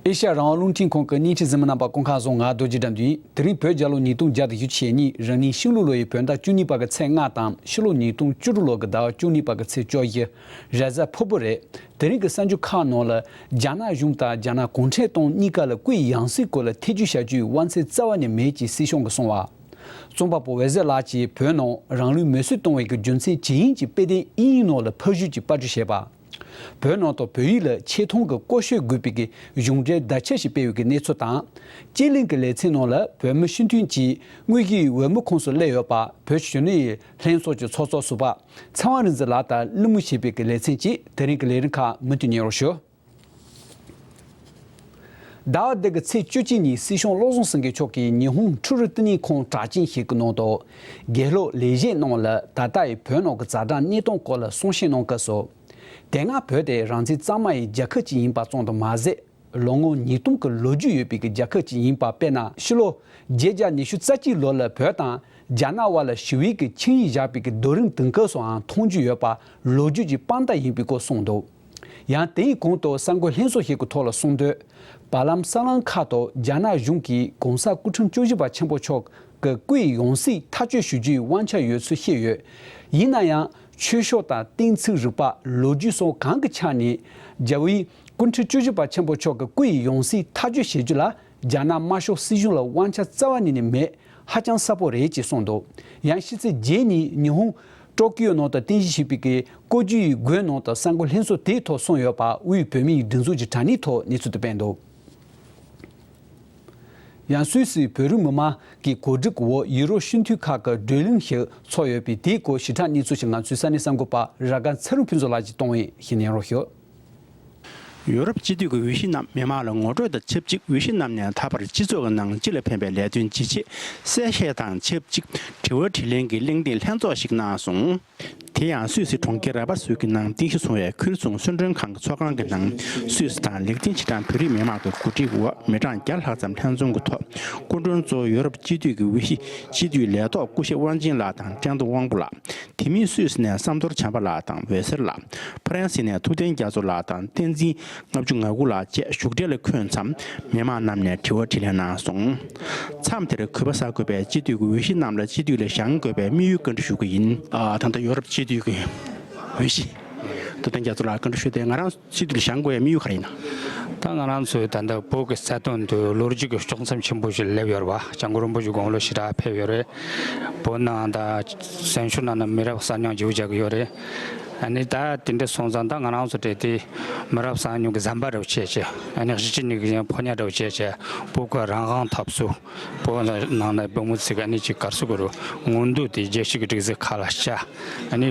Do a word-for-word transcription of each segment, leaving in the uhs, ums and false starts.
ཨེ་ཤ་ཡ་རང་དབང་རླུང་འཕྲིན་ཁང་གི་བརྙན་འཕྲིན་གཟིགས་མི་རྣམ་པ་སྐུ་ཁམས་བཟང་། ང་རྡོ་རྗེ་དགྲ་འདུལ་ཡིན། དེ་རིང་བོད་རྒྱལ་ལོ་ཉིས་སྟོང་བརྒྱ་དང་བཞི་བཅུ་ཞེ་གཉིས། རང་ལུགས་ཤིང་ལུག་ལོ་ཡི་བོད་ཟླ་བཅུ་གཉིས་པ་གི་ཚེས་ལྔ་དང་ཕྱི་ལོ་ཉིས་སྟོང་བཅུ་དྲུག་ལོ་གི་ཟླ་བ་བཅུ་གཉིས་པ་གི་ཚེས་བཅོ་བཞི། རེས་གཟའ་ཕུར་བུ་རེད། དེ་རིང་གི་གསར་འགྱུར་ཁག་ནང་ལ། རྒྱ་ནག་གཞུང་དང་རྒྱ་ནག་གུང་ཁྲན་ཏང་གཉིས་ཀ་ལ་སྐུའི་ཡང་སྲིད་སྐོར་ལ་ཐེ་བྱུས་བྱ་རྒྱུའི་དབང་ཚད་རྩ་བ་ནས་མེད་ཅེས་སྲིད་སྐྱོང་གིས་གསུངས་པ། རྩོམ་པ་པོ་འོད་ཟེར་ལགས་ཀྱིས་བོད་ནང་རང་ལུས་མེར་སྲེག་གཏོང་བའི་གི་རྒྱུ་མཚན་ཇི་ཡིན་གྱི་དཔེ་དེབ་དབྱིན་ཡིག་ནང་ལ་ཕབ་བཤུས་ཀྱིས་པར་སྐྲུན་བྱས་པ། བོད་ནང་དང་བོད་ཡིག་ལ་ཆེ་མཐོང་གི་ལྐོག་ཤོད་དགོས་པའི་གི་གཞུང་འབྲེལ་བརྡ་ཁྱབ་ཞིག་སྤེལ་བའི་གི་གནས་ཚུལ་དང་། སྤྱི་གླིང་གི་ལེ་ཚན་ནང་ལ་བོད་མི་སྤྱི་འཐུས་ཀྱིས་དངོས་གཞིའི་འོས་མི་ཁོངས་སུ་སླེབས་ཡོད་པ། བོད་གཞོན་ནུ་ཡི་ལྷན་ཚོགས་ཀྱི་ཚོགས་གཙོ་ཟུར་པ་ཚེ་དབང་རིག་འཛིན་ལགས་དང་གླེང་མོལ་བྱས་པའི་གི་ལེ་ཚན་བཅས། དེ་རིང་གི་ལས་རིམ་ཁག་མུ་མཐུད་ཉན་རོགས་ཞུ། ཟླ་བ་འདི་གི་ཚེས་བཅུ་གཅིག་ཉིན་སྲིད་སྐྱོང་བློ་བཟང་སེང་གེ་མཆོག་གིས་ཉི་ཧོང་འཕྲུལ་རིག་བསྟི་གནས་ཁང་གྲགས་ཅན་ཞིག་གི་ནང་དུ། དགེ་སློབ་ལས་བྱེད་རྣམས་ལ་ད་ལྟ་ཡི་བོད་ནང་གི་ཛ་དྲག་གནས་སྟངས་སྐོར་ལ་གསུང་བཤད་གནང་སྐབས་སུ། དེ་སྔ་བོད་དེ་རང་བཙན་གཙང་མ་ཡི་རྒྱལ་ཁབ་ཅིག་ཡིན་པ་ཙམ་དུ་མ་ཟད། ལོ་ངོ་ཉིས་སྟོང་གི་ལོ་རྒྱུས་ཡོད་པའི་གི་རྒྱལ་ཁབ་ཅིག་ཡིན་པ། དཔེར་ན། ཕྱི་ལོ་བརྒྱད་བརྒྱ་ཉི་ཤུ་རྩ་གཅིག་ལོ་ལ་བོད་དང་རྒྱ་ནག་དབར་ལ་ཞི་བའི་གི་ཆིངས་ཡིག་བཞག་པའི་གི་རྡོ་རིང་དེང་སྐབས་སུའང་མཐོང་རྒྱུ་ཡོད་པ། ལོ་རྒྱུས་ཀྱི་དཔང་རྟགས་ཡིན་པའི་སྐོར་གསུངས་འདུག། ཡང་དེ་ཡི་གོང་དུ་གསར་འགོད་ལྷན་ཚོགས་ཤིག་གི་ཐོག་ལ་གསུངས་དོན། བར་ལམ་གསར་ལམ་ཁག་ཏུ་རྒྱ་ནག་གཞུང་གིས་༸གོང་ས་སྐུ་ཕྲེང་བཅུ་བཞི་པ་ཆེན་པོ་མཆོག་གི་སྐུའི་ཡང་སྲིད་ཐག་གཅོད་ཞུ་རྒྱུའི་དབང་ཆ་ཡོད་ཚུལ་བཤད་ཡོད། ཡིན་ན་ཡང་། ཆོས་ཕྱོགས་དང་། བསྟན་ཚིགས་རིག་པ། ལོ་རྒྱུས་སོགས་གང་གི་ཆ་ནས། རྒྱལ་བའི་སྐུ་ཕྲེང་བཅུ་བཞི་པ་ཆེན་པོ་མཆོག་གི་སྐུའི་ཡང་སྲིད་ཐག་གཅོད་བྱེད་རྒྱུ་ལ་རྒྱ་ནག་དམར་ཤོག་སྲིད་གཞུང་ལ་དབང་ཆ་རྩ་བ་ནས་ནི་མེད། ཧ་ཅང་གསལ་པོ་རེད་ཅེས་གསུངས་འདུག། ཡང་ཕྱི་ཚེས་བརྒྱད་ཉིན་ཉི་ཧོང་ཀྲོ་ཀིའོ་ནང་དུ་རྟེན་གཞི་བྱས་པའི་གི་ཀོ་ཇུ་ཡི་དགོན་ནང་དུ་གསར་འགོད་ལྷན་ཚོགས་དེའི་ཐོག་གསུངས་ཡོད་པ། དབུས་བོད་མིའི་སྒྲིག་འཛུགས་ཀྱི་དྲ་གནས་ཐོག་གནས་ཚུལ་དུ་སྤེལ་འདུག། ཡང་སུད་སིའི་བོད་རིགས་མི་མང་གི་གོ་སྒྲིག་འོག་ཡུ་རོབ་སྤྱི་འཐུས་ཁག་གི་བགྲོ་གླེང་ཞིག་ཚོགས་ཡོད་པས། དེའི་སྐོར་ཞིབ་ཕྲ་གནས་ཚུལ་ཞིག་ང་ཚོའི་ས་གནས་གསར་འགོད་པ་ར་དགའ་ཚེ་རིང་ཕུན་ཚོགས་ལགས་ཀྱིས་གཏོང་བས། ཞིག་ཉན་རོགས་ཞུ། ཡུ་རོབ་སྤྱི་འཐུས་ཀྱི་འོས་གཞི་རྣམས་མི་མང་ལ་ངོ་སྤྲོད་དང་ཆབས་ཅིག། འོས་གཞི་རྣམས་ནས་ད་བར་སྤྱི་ཚོགས་ཀྱི་ནང་སྤྱི་ལ་ཕན་པའི་ལས་དོན་ཇི་བྱེད་གསལ་བཤད་དང་ཆབས་ཅིག། དྲི་བ་དྲིས་ལན་གྱི་གླེང་སྟེགས་ལྷན་ཚོགས་ཤིག་གནང་སོང་། དེ་ཡང་སུད་སི་གྲོང་ཁྱེར་ར་པ་སུ་གི་ནང་རྟེན་གཞི་བཟུང་བའི་ཁུལ་ཚོང་གསོལ་མགྲོན་ཁང་གི་ཚོགས་ཁང་གི་ནང་། སུད་སི་དང་ལེགས་ལྡན་ཕྱི་དྲང་བོད་རིགས་མི་མང་གི་གོ་སྒྲིག་འོག་མི་གྲངས་བརྒྱ་ལྷག་ཙམ་ལྷན་འཛོམས་ཀྱི་ཐོག་སྐུ་མགྲོན་གཙོ་བོ་ཡོ་རོབ་སྤྱི་འཐུས་ཀྱི་འོས་གཞི་སྤྱི་འཐུས་ལས་ཐོག་སྐུ་ཞབས་དབང་ཆེན་ལགས་དང་བཀྲས་མཐོང་དབང་པོ་ལགས། དེ་མིན་སུད་སི་ནས་བསམ་མདོ་བྱམས་པ་ལགས་དང་འོད་ཟེར་ལགས། ཧྥ་རན་སི་ནས་ཐུབ་བསྟན་རྒྱ་མཚོ་ལགས་དང་བསྟན་འཛིན་ལྔ་བཅུ་ང་དགུ་ལགས་བཅས་བཞུགས་གྲལ་ལ་འཁོད་མཚམས་མི་མང་རྣམས་ནས་དྲི་བ་དྲིས་ལན་གནང་སོང་། མཚམས་དེར་གུས་པ་གསར་འགོད་པས་སྤྱི་འཐུས་ཀྱི་འོས་གཞི་རྣམས་ལ་སྤྱི་འཐུས་ལ་བཞེངས་དགོས་པའི་དམིགས་ཡུལ་བཀའ་འདྲི་ཞུ་གི་ཡིན། ཨ། ད་ལྟ་ཡོ་རོབ་སྤྱི་འཐུས་ཀྱི་འོས་གཞི། ཐུབ་བསྟན་རྒྱ་མཚོ་ལགས་བཀའ་འདྲི་ཞུ་སྟེ། ང་རང་སྤྱི་འཐུས་ལ་བཞེངས་དགོས་པའི་དམིགས་ཡུལ་ག་རེ་ཡིན་ན། ད་ང་རང་ཚོའི་ད་ལྟ་བོད་ཀྱི་རྩ་དོན་དུ་ལོ་རྒྱུས་ཀྱི་ཕྱོགས་མཚམས་ཆེན་པོ་ཞིག་སླེབས་ཡོད་རེད་པ། སྐྱབས་མགོན་རིན་པོ་ཆེ་དགུང་ལོ་ཞེ་དྲག་ཕེབས་ཡོད་རེད། བོད་ནང་ད་བཙན་བྱོལ་ནང་ན་མི་རབས་གསར་རྙིང་བརྗེ་པོ་རྒྱག་གི་ཡོད་རེད། ཨ་ནི་ད་དེ་འདྲ་སོང་ཙང་ད་ང་རང་ཚོ་གྲས་དེ་མི་རབས་གསར་རྙིང་གི་ཟམ་པ་རེ་བྱས་བྱས། ཨ་ནི་གཞིས་བྱེས་གཉིས་ཀྱི་ཕོ་ཉ་རེ་བྱས་བྱས། བོད་ཀྱི་རང་དབང་འཐབ་རྩོད། བོད་ནང་ན་བུ་མོ་ཚོས་ཨ་ནི་ཅིག་ག་རེ་ཟེར་དགོས་རེད། མངོན་འདོད་དེ་རྒྱལ་སྤྱི་གི་སྒྲིག་འཛུགས་ཁ་ལ་བཅའ། ཨ་ནི་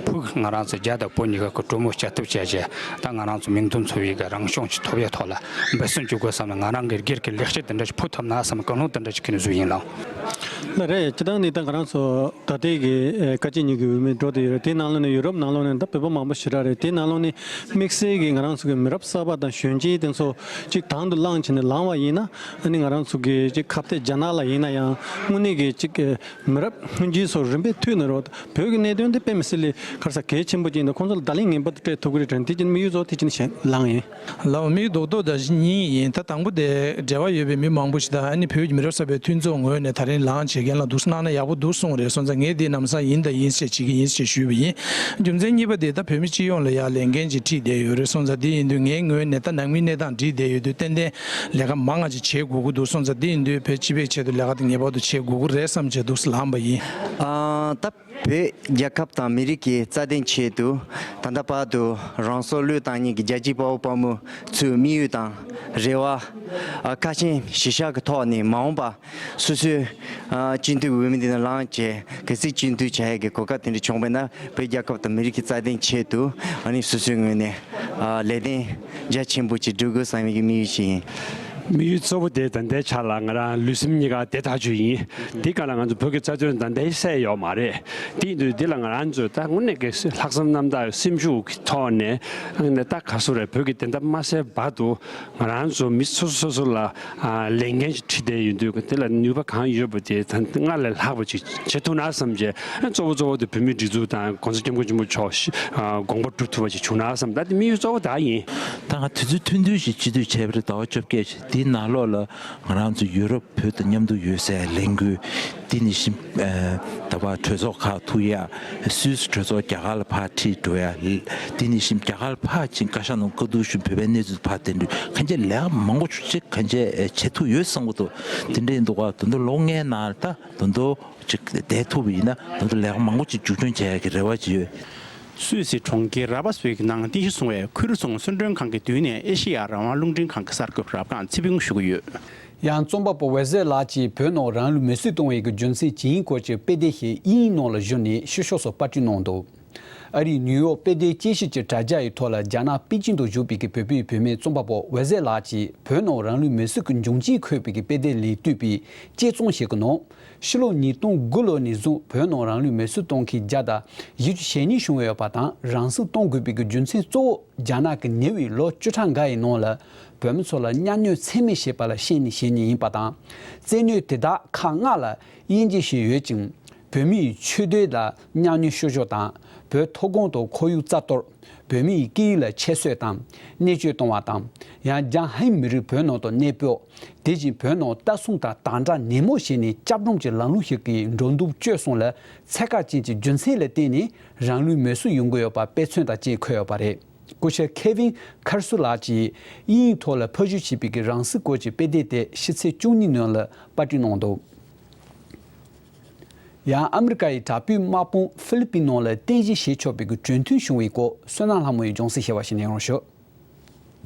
ཕུགས་ང་རང་ཚོ་རྒྱ་དང་བོད་གཉིས་ཀ་གི་གྲོས་མོལ་བྱ་ཐབས་བྱས་བྱས། ད་ང་རང་ཚོ་མིང་དོན་མཚུངས་པའི་གི་རང་སྐྱོང་ཅིག་ཐོབ་ཡ་ཐོག་ལ་འབད་བརྩོན་བྱེད་དགོས་བསམ་ནས། ང་རང་གི་སྒེར་གྱི་ལེགས་སྐྱེས་དེ་འདྲ་ཞིག་ཕུལ་ཐུབ་ན་བསམ། ཀུན་སློང་དེ་འདྲ་ཞིག་ཁྱེར་ནས་བཟོས་ཡིན་ལགས། ལགས་རེད། སྤྱིར་བཏང་ནས་ད་ང་རང་ཚོ་ད་ལྟའི་གི་ཨེ་བཀའ་སྤྱི་གཉིས་ཀྱི་འོས་མི་འགྲོ་བསྡད་ཡོད་རེད། དེའི་ནང་ལོགས་ནས་ཡུ་རོབ་ནང་ལོགས་ནས་ད་བོད་པ་མང་པོ་ཞེ་དྲག་རེད། དེའི་ནང་ལོགས་ནས་དམིགས་བསལ་གྱི་ང་རང་ཚོ་གི་མི་རབས་གསར་པ་དང་གཞོན་སྐྱེས་དེ་ཚོ་ཅིག་དང་དུ་བླངས་བྱས་ནས་ལངས་པ་ཡིན་ན། ཨ་ནི་ང་རང་ཚོ་གི་ཅིག་ཁ་གཏད་རྒྱ་ནག་ལ་ཡིན་ན་ཡང་དངོས་གནས་ཀྱི་ཅིག་མི་རབས་སྔོན་རྗེས་སུ་རིམ་པས་མཐུད་ནས་རོགས། བོད་ཀྱི་གནད་དོན་དེ་དཔེ་མི་སྲིད་ལས་ག་རེ་ཟེར་གལ་ཆེན་པོ་ཅིག་ཡིན་འདུག། ཁོང་ཚོ་ལ་བརྡ་ལན་ངེས་པར་དུ་སྤྲད་ཐུབ་ཀྱི་རེད་དྲན། དེ་ཅིག་དམིགས་ཡུལ་གཙོ་བོ་དེ་ཅིག་བྱས་ལངས་ཡིན། ལགས་འོང་། མི་རྡོག་རྡོག་དང་གཉིས་ཡིན། ད་དང་པོ་དེ་འབྲེལ་བ་ཡོད་པའི་མི་མང་པོ་ཞིག་དང་། ཨ་ནི་བོད་ཀྱི་མི་རབས་གསར་པའི་མཐུན་ཚོགས་ངོས་ནས་ད་རིང་ལངས་བྱེད་མཁན་ལ་འདུག་སེ་གནང་ན་ཡག་པོ་འདུག་གསུངས་རེད། སོང་ཙང་ངས་དེ་ལམ་སང་ཡིན་དང་ཡིན་ཟེར་བྱེད་ཀྱི་ཡིན་ཟེར་ཞུས་པ་ཡིན། རྒྱུ་མཚན་གཉིས་པ་དེ་ད་བོད་མི་སྤྱི་ཡོངས་ལ་ཡང་ལས་འགན་ཅིག་ཁྲིད་བསྡད་ཡོད་རེད། སོང་ཙང་དེ་ཡིན་དུས་ངའི་ངོས་ནས་ད་ནང་མིའི་གནས་སྟངས་འགྲིག་བསྡད་ཡོད་དུས་ཏན་ཏན་ལས་ཀ་མང་ང་ཅིག་བྱེད་དགོས་ཀྱི་འདུག། སོང་ཙང་དེ་ཡིན་དུས་བོད་སྤྱི་པའི་ཆེད་དུ་ལས་ཀ་དེ་ངེས་པར་དུ་བྱེད་དགོས་ཀྱི་རེད་བསམ་བྱས་འདུག་སེ་ལངས་པ་ཡིན། ཨ། ད་བོད་རྒྱལ་ཁབ་དང་མི་རིགས་ཀྱི་རྩ་དོན་ཆེད་དུ་ད་ལྟ་བར་དུ་རང་སྲོག་བློས་བཏང་མཁན་གྱི་རྒྱལ་གཅེས་དཔའ་བོ་དཔའ་མོ་ཚོའི་དམིགས་ཡུལ་དང་རེ་བ། ཨ། ཁ་ཆེམས་གཞིར་བཞག་གི་ཐོག་ནས་མ་འོངས་པ་སོ་སོའི། ཨ། སྤྱི་འཐུས་འོས་མི་དེ་ནས་ལངས་བྱས་གལ་སྲིད་སྤྱི་འཐུས་བྱ་ཡག་གི་གོ་སྐབས་དེ་འདྲ་བྱུང་བས་ན། བོད་རྒྱལ་ཁབ་དང་མི་རིགས་ཀྱི་རྩ་དོན་ཆེད་དུ། ཨ་ནི་སོ་སོའི་ངོས་ནས། ཨ། ལས་དོན་རྒྱ་ཆེན་པོ་ཅིག་སྒྲུབ་དགོས་བསམ་ཡག་གི་དམིགས་ཡུལ་ཞིག་ཡིན། དམིགས་ཡུལ་གཙོ་བོ་དེ་ད་ལྟའི་ཆ་ལ་ང་རང་ལུས་སེམས་གཉིས་ཀ་བདེ་ཐག་ཆོད་ཡིན། འདི་ག་ལ་ང་ཚོ་བོད་ཀྱི་རྩ་དོན་ད་ལྟའི་གསལ་ཡོད་མ་རེད། དེ་ཡིན་དུས་འདི་ལ་ང་རང་ཚོས་ད་དངོས་གནས་ཀྱི་ལྷག་བསམ་རྣམ་དག་སེམས་ཤུགས་ཀྱི་ཐོག་ནས་ཨ་ནི་ད་ག་སུ་རེད། བོད་ཀྱི་བདེན་མཐའ་མ་གསལ་བར་དུ་ང་རང་ཚོ་མི་སོ་སོ་སོ་སོ་ལ་ཨ་ལས་འགན་ཞིག་ཁྲིད་བསྡད་ཡོད་དུས་དེ་ལ་ནུས་པ་གང་ཡོད་པ་དེ་ད་སྔར་ལས་ལྷག་པ་ཅིག་བྱེད་ཐུབ་ན་བསམ་བྱས། གཙོ་བོ་གཙོ་བོ་དེ་བོད་མིའི་སྒྲིག་འཛུགས་དང་༸གོང་ས་༸སྐྱབས་མགོན་ཆེན་པོ་མཆོག་ཨ་དགོངས་པ་སྒྲུབ་ཐུབ་པ་ཅིག་བྱུང་ན་བསམ། ད་དེ་དམིགས་ཡུལ་གཙོ་བོ་ད་ཡིན། ད་ང་དུས་ཚོད་ཐུང་ཐུང་ཞིག་སྤྱི་འཐུས་བྱས་པ་རེད། ཟླ་བ་བཅོ་བརྒྱད་ཞིག་དེའི་ནང་ལོགས་ལ་ང་རང་ཚོ་ཡུ་རོབ་བོད་དང་མཉམ་དུ་ཡོད་སའི་ལས་འགུལ་དེ་ནི་བཞིན་ད་བར་གྲོས་ཚོགས་ཁག་ཐུག་ཡ། སུད་སི་གྲོས་ཚོགས་རྒྱ་གར་ལ་ཕར་ཁྲིད་འགྲོ་ཡ། དེ་ནི་བཞིན་རྒྱ་གར་ལ་ཕར་ཕྱིན་བཀའ་ཤག་ནང་བཀའ་བསྡུར་ཞུ་བོད་པའི་གནས་ཚུལ་ཕར་བསྟན་འགྲོ། གང་ཅི་ལས་ཀ་མང་པོ་ཅིག་གང་ཅི་བྱེད་ཐུབ་ཡོད་བསམ་གྱི་འདུག་དེ་འདྲ་ཡིན་འདུག་ག་དོན་དུ་ལོ་ལྔའི་ནང་ད་དོན་དུ་ཅིག་བསྡད་ཐུབ་པ་ཡིན་ན་དོན་དུ་ལས་ཀ་མང་པོ་ཅིག་འཛུགས་སྐྲུན་བྱེད་ཡ་གི་རེ་བ་ཅིག་ཡོད། སུད་སི་གྲོང་ཁྱེར་ར་པ་སྦིར་གྱི་ནང་རྟེན་གཞི་བཟུང་བའི་ཁུལ་སྲུང་གསོལ་མགྲོན་ཁང་གི་མདུན་ནས་ཨེ་ཤེ་ཡ་རང་དབང་རླུང་འཕྲིན་ཁང་གི་གསར་འགོད་པ་རབ་སྒང་ཚེ་ཕུན་ཞུ་གི་ཡོད། ཡང་རྩོམ་པ་པོ་ཝེ་ཟེ་ལགས་ཀྱིས་བོད་ནང་རང་ལུས་མེར་སྲེག་གཏོང་བའི་གི་རྒྱུ་མཚན་ཇི་ཡིན་སྐོར་གྱི་དཔེ་དེབ་ཞིག་དབྱིན་ཡིག་ནང་ལ་བསྒྱུར་ནས་ཕྱི་ཕྱོགས་སུ་པར་སྐྲུན་གནང་འདུག་ཨ་རིའི་ནིའུ་ཡོག་དཔེ་དེབ་དཔྱད་ཞིབ་ཀྱི་དྲ་རྒྱ་ཡི་ཐོག་ལ་རྒྱ་ནག་པེ་ཅིན་དུ་བཞུགས་པའི་གི་བོད་པའི་བུད་མེད་རྩོམ་པ་པོ་ཝེ་ཟེ་ལགས་ཀྱིས་བོད་ནང་རང་ལུས་མེར་སྲེག་གི་འབྱུང་རྐྱེན་འཁོད་པའི་གི་དཔེ་དེབ་ལས་བཏུས་པའི་དཔྱད་རྩོམ་ཞིག་གི་ནང་། ཕྱི་ལོ་ཉིས་སྟོང་དགུ་ལོ་ནས་བཟུང་བོད་ནང་རང་ལུས་མེར་སྲེག་གཏོང་མཁན་བརྒྱ་དང་བཞི་བཅུ་ཞེ་གཉིས་བྱུང་ཡོད་པ་དང་། རང་སྲོག་གཏོང་དགོས་པའི་གི་རྒྱུ་མཚན་གཙོ་བོ་རྒྱ་ནག་གི་ཉེ་བའི་ལོ་བཅུ་ཕྲག་འགའ་ཡི་ནང་ལ་བོད་མི་ཚོ་ལ་གཉའ་གནོན་ཚད་མེད་བྱས་པ་ལ་ཤེས་ནས་བྱས་ནས་ཡིན་པ་དང་། བཙན་གནོན་དེ་དག་ཁག་ལྔ་ལ་དབྱེ་འབྱེད་བྱས་ཡོད་ཅིང་། བོད་མིའི་ཆོས་དད་ལ་གཉའ་གནོན་བཤུ་གཞོག་དང་། བོད་མཐོ་སྒང་དུ་ཁོར་ཡུག་རྩ་གཏོར། བོད་མིའི་སྐད་ཡིག་ལ་ཁྱད་གསོད་དང་། བརྙས་བཅོས་གཏོང་བ་དང་། ཡང་རྒྱ་ཧན་མི་རིགས་བོད་ནང་དུ་གནས་སྤོས། དེ་བཞིན་བོད་ནང་ལྟ་སྲུང་དང་དམ་དྲག་ནན་མོ་བྱས་ནས་སྐྱབས་བཅོལ་གྱི་ལམ་ལུགས་ཤིག་གི་འགྲོ་འདུག་བཅོས་སོང་ལ། ཚད་བཀག་ཅན་གྱི་རྒྱུ་མཚན་ལ་བརྟེན་ནས་རང་ལུས་མེར་སྲེག་ཡོང་གི་ཡོད་པ་དཔེ་མཚོན་དང་བཅས་འཁོད་ཡོད་པ་རེད། སྐུ་ཞབས་ཁེ་ཝིན་ཁར་སུ་ལགས་ཀྱིས་དབྱིན་ཡིག་ཐོག་ལ་ཕབ་བསྒྱུར་བྱས་པའི་གི་རང་སྲོག་སྐོར་གྱི་དཔེ་དེབ་དེ་ཕྱི་ཚེས་བཅུ་གཉིས་ནང་ལ་པར་སྐྲུན་གནང་འདུག་ཡང་ཨ་མི་རི་ཀ་ཡི་དྲག་པོའི་དམག་དཔུང་ཧྥི་ལི་པིན་ནང་ལ་རྟེན་གཞི་བྱེད་ཆོག་པའི་གི་གྲོས་མཐུན་བྱུང་བའི་སྐོར་བསོད་ནམས་ལྷ་མོ་ཡིས་སྦྱོང་བརྡར་ཞུ་བ་ཞིག་གནང་རོགས་ཞུ།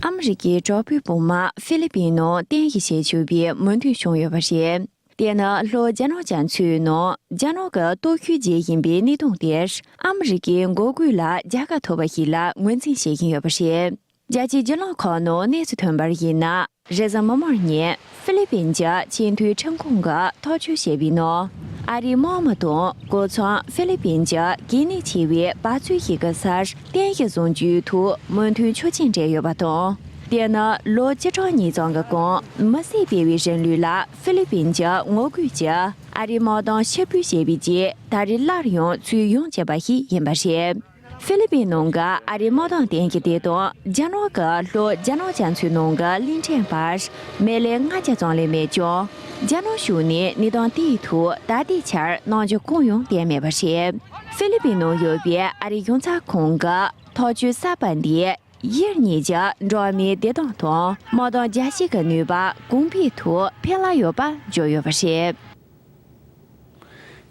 ཨ་མི་རི་ཀའི་དྲག་པོའི་དཔུང་དམག་ཧྥི་ལི་པིན་ནང་རྟེན་གཞི་བྱེད་ཆོག་པའི་མོས་མཐུན་བྱུང་ཡོད་པ་རེད། དེ་ནི་ལྷོ་རྒྱ་ནག་རྒྱ་མཚོའི་ནང་རྒྱ་ནག་གི་སྟོབས་ཤུགས་ཇེ་ཡིན་པའི་གནས་སྟངས་དེར་ཨ་མི་རི་ཀའི་འགོག་རྒོལ་ལ་རྒྱལ་ཁ་ཐོབ་པ་ཞིག་ལ་ངོས་འཛིན་བྱེད་ཀྱིན་ཡོད་པ་རེད། རྒྱལ་སྤྱིའི་བརྒྱུད་ལམ་ཁག་ནང་གནས་ཚུལ་ཐོན་པར་གཞིགས་ན། རེས་གཟའ་མིག་དམར་ཉིན་ཧྥི་ལི་པིན་གྱི་ཆེས་མཐོའི་ཁྲིམས་ཁང་གིས་ཐག་གཅོད་བྱས་པའི་ནང་། ཨ་རིའི་དམག་མི་དང་གོ་མཚོན་ཧྥི་ལི་པིན་གྱི་གལ་གནད་ཆེ་བའི་འབབ་ཚོད་ཞིག་གི་སར་རྟེན་གཞི་བཟུང་རྒྱུའི་ཐོག་མོས་མཐུན་ཆོག་མཆན་སྤྲད་ཡོད་པ་དང་། དེ་ནི་ལོ་བཅུ་ཕྲག་གཉིས་ཙམ་གྱི་གོང་མི་སེར་སྤེལ་བའི་རིང་ལུགས་ལ་ཧྥི་ལི་པིན་གྱིས་ངོ་རྒོལ་གྱིས་ཨ་རིའི་དམག་དོན་ཕྱིར་འབུད་བྱས་པའི་རྗེས་ད་རེས་སླར་ཡང་ཚུར་ཡོང་བྱས་པ་ཞིག་ཡིན་པ་རེད། ཧྥི་ལི་པིན་ནང་གི་ཨ་རིའི་དམག་དོན་བསྟན་གྱི་དེ་དང་རྒྱ་ནག་གི་ལྷོ་རྒྱ་ནག་རྒྱ་མཚོའི་ནང་གི་གླིང་ཕྲན་བར་མི་ལེ་ལྔ་བརྒྱ་ཙམ་ལས་མེད་ཀྱང་། རྒྱ་ནག་གཞུང་ནས་གནས་སྟངས་དེའི་ཐོག་ད་ལྟའི་ཆར་རྣམ་འགྱུར་གང་ཡང་བསྟན་མེད་པ་རེད། ཧྥི་ལི་པིན་ནང་ཡོད་པའི་ཨ་རིའི་གཞུང་ཚབ་ཁང་གིས་ཐག་གཅོད་གསར་པ་འདིས་ཡུལ་གཉིས་ཀྱི་འགྲོ་བ་མིའི་བདེ་ཐང་དང་དམག་དོན་རྒྱལ་སྤྱི་གི་ནུས་པ་གོང་འཕེལ་ཐོག་ཕན་རླབས་ཡོད་པ་བརྗོད་ཡོད་པ་རེད།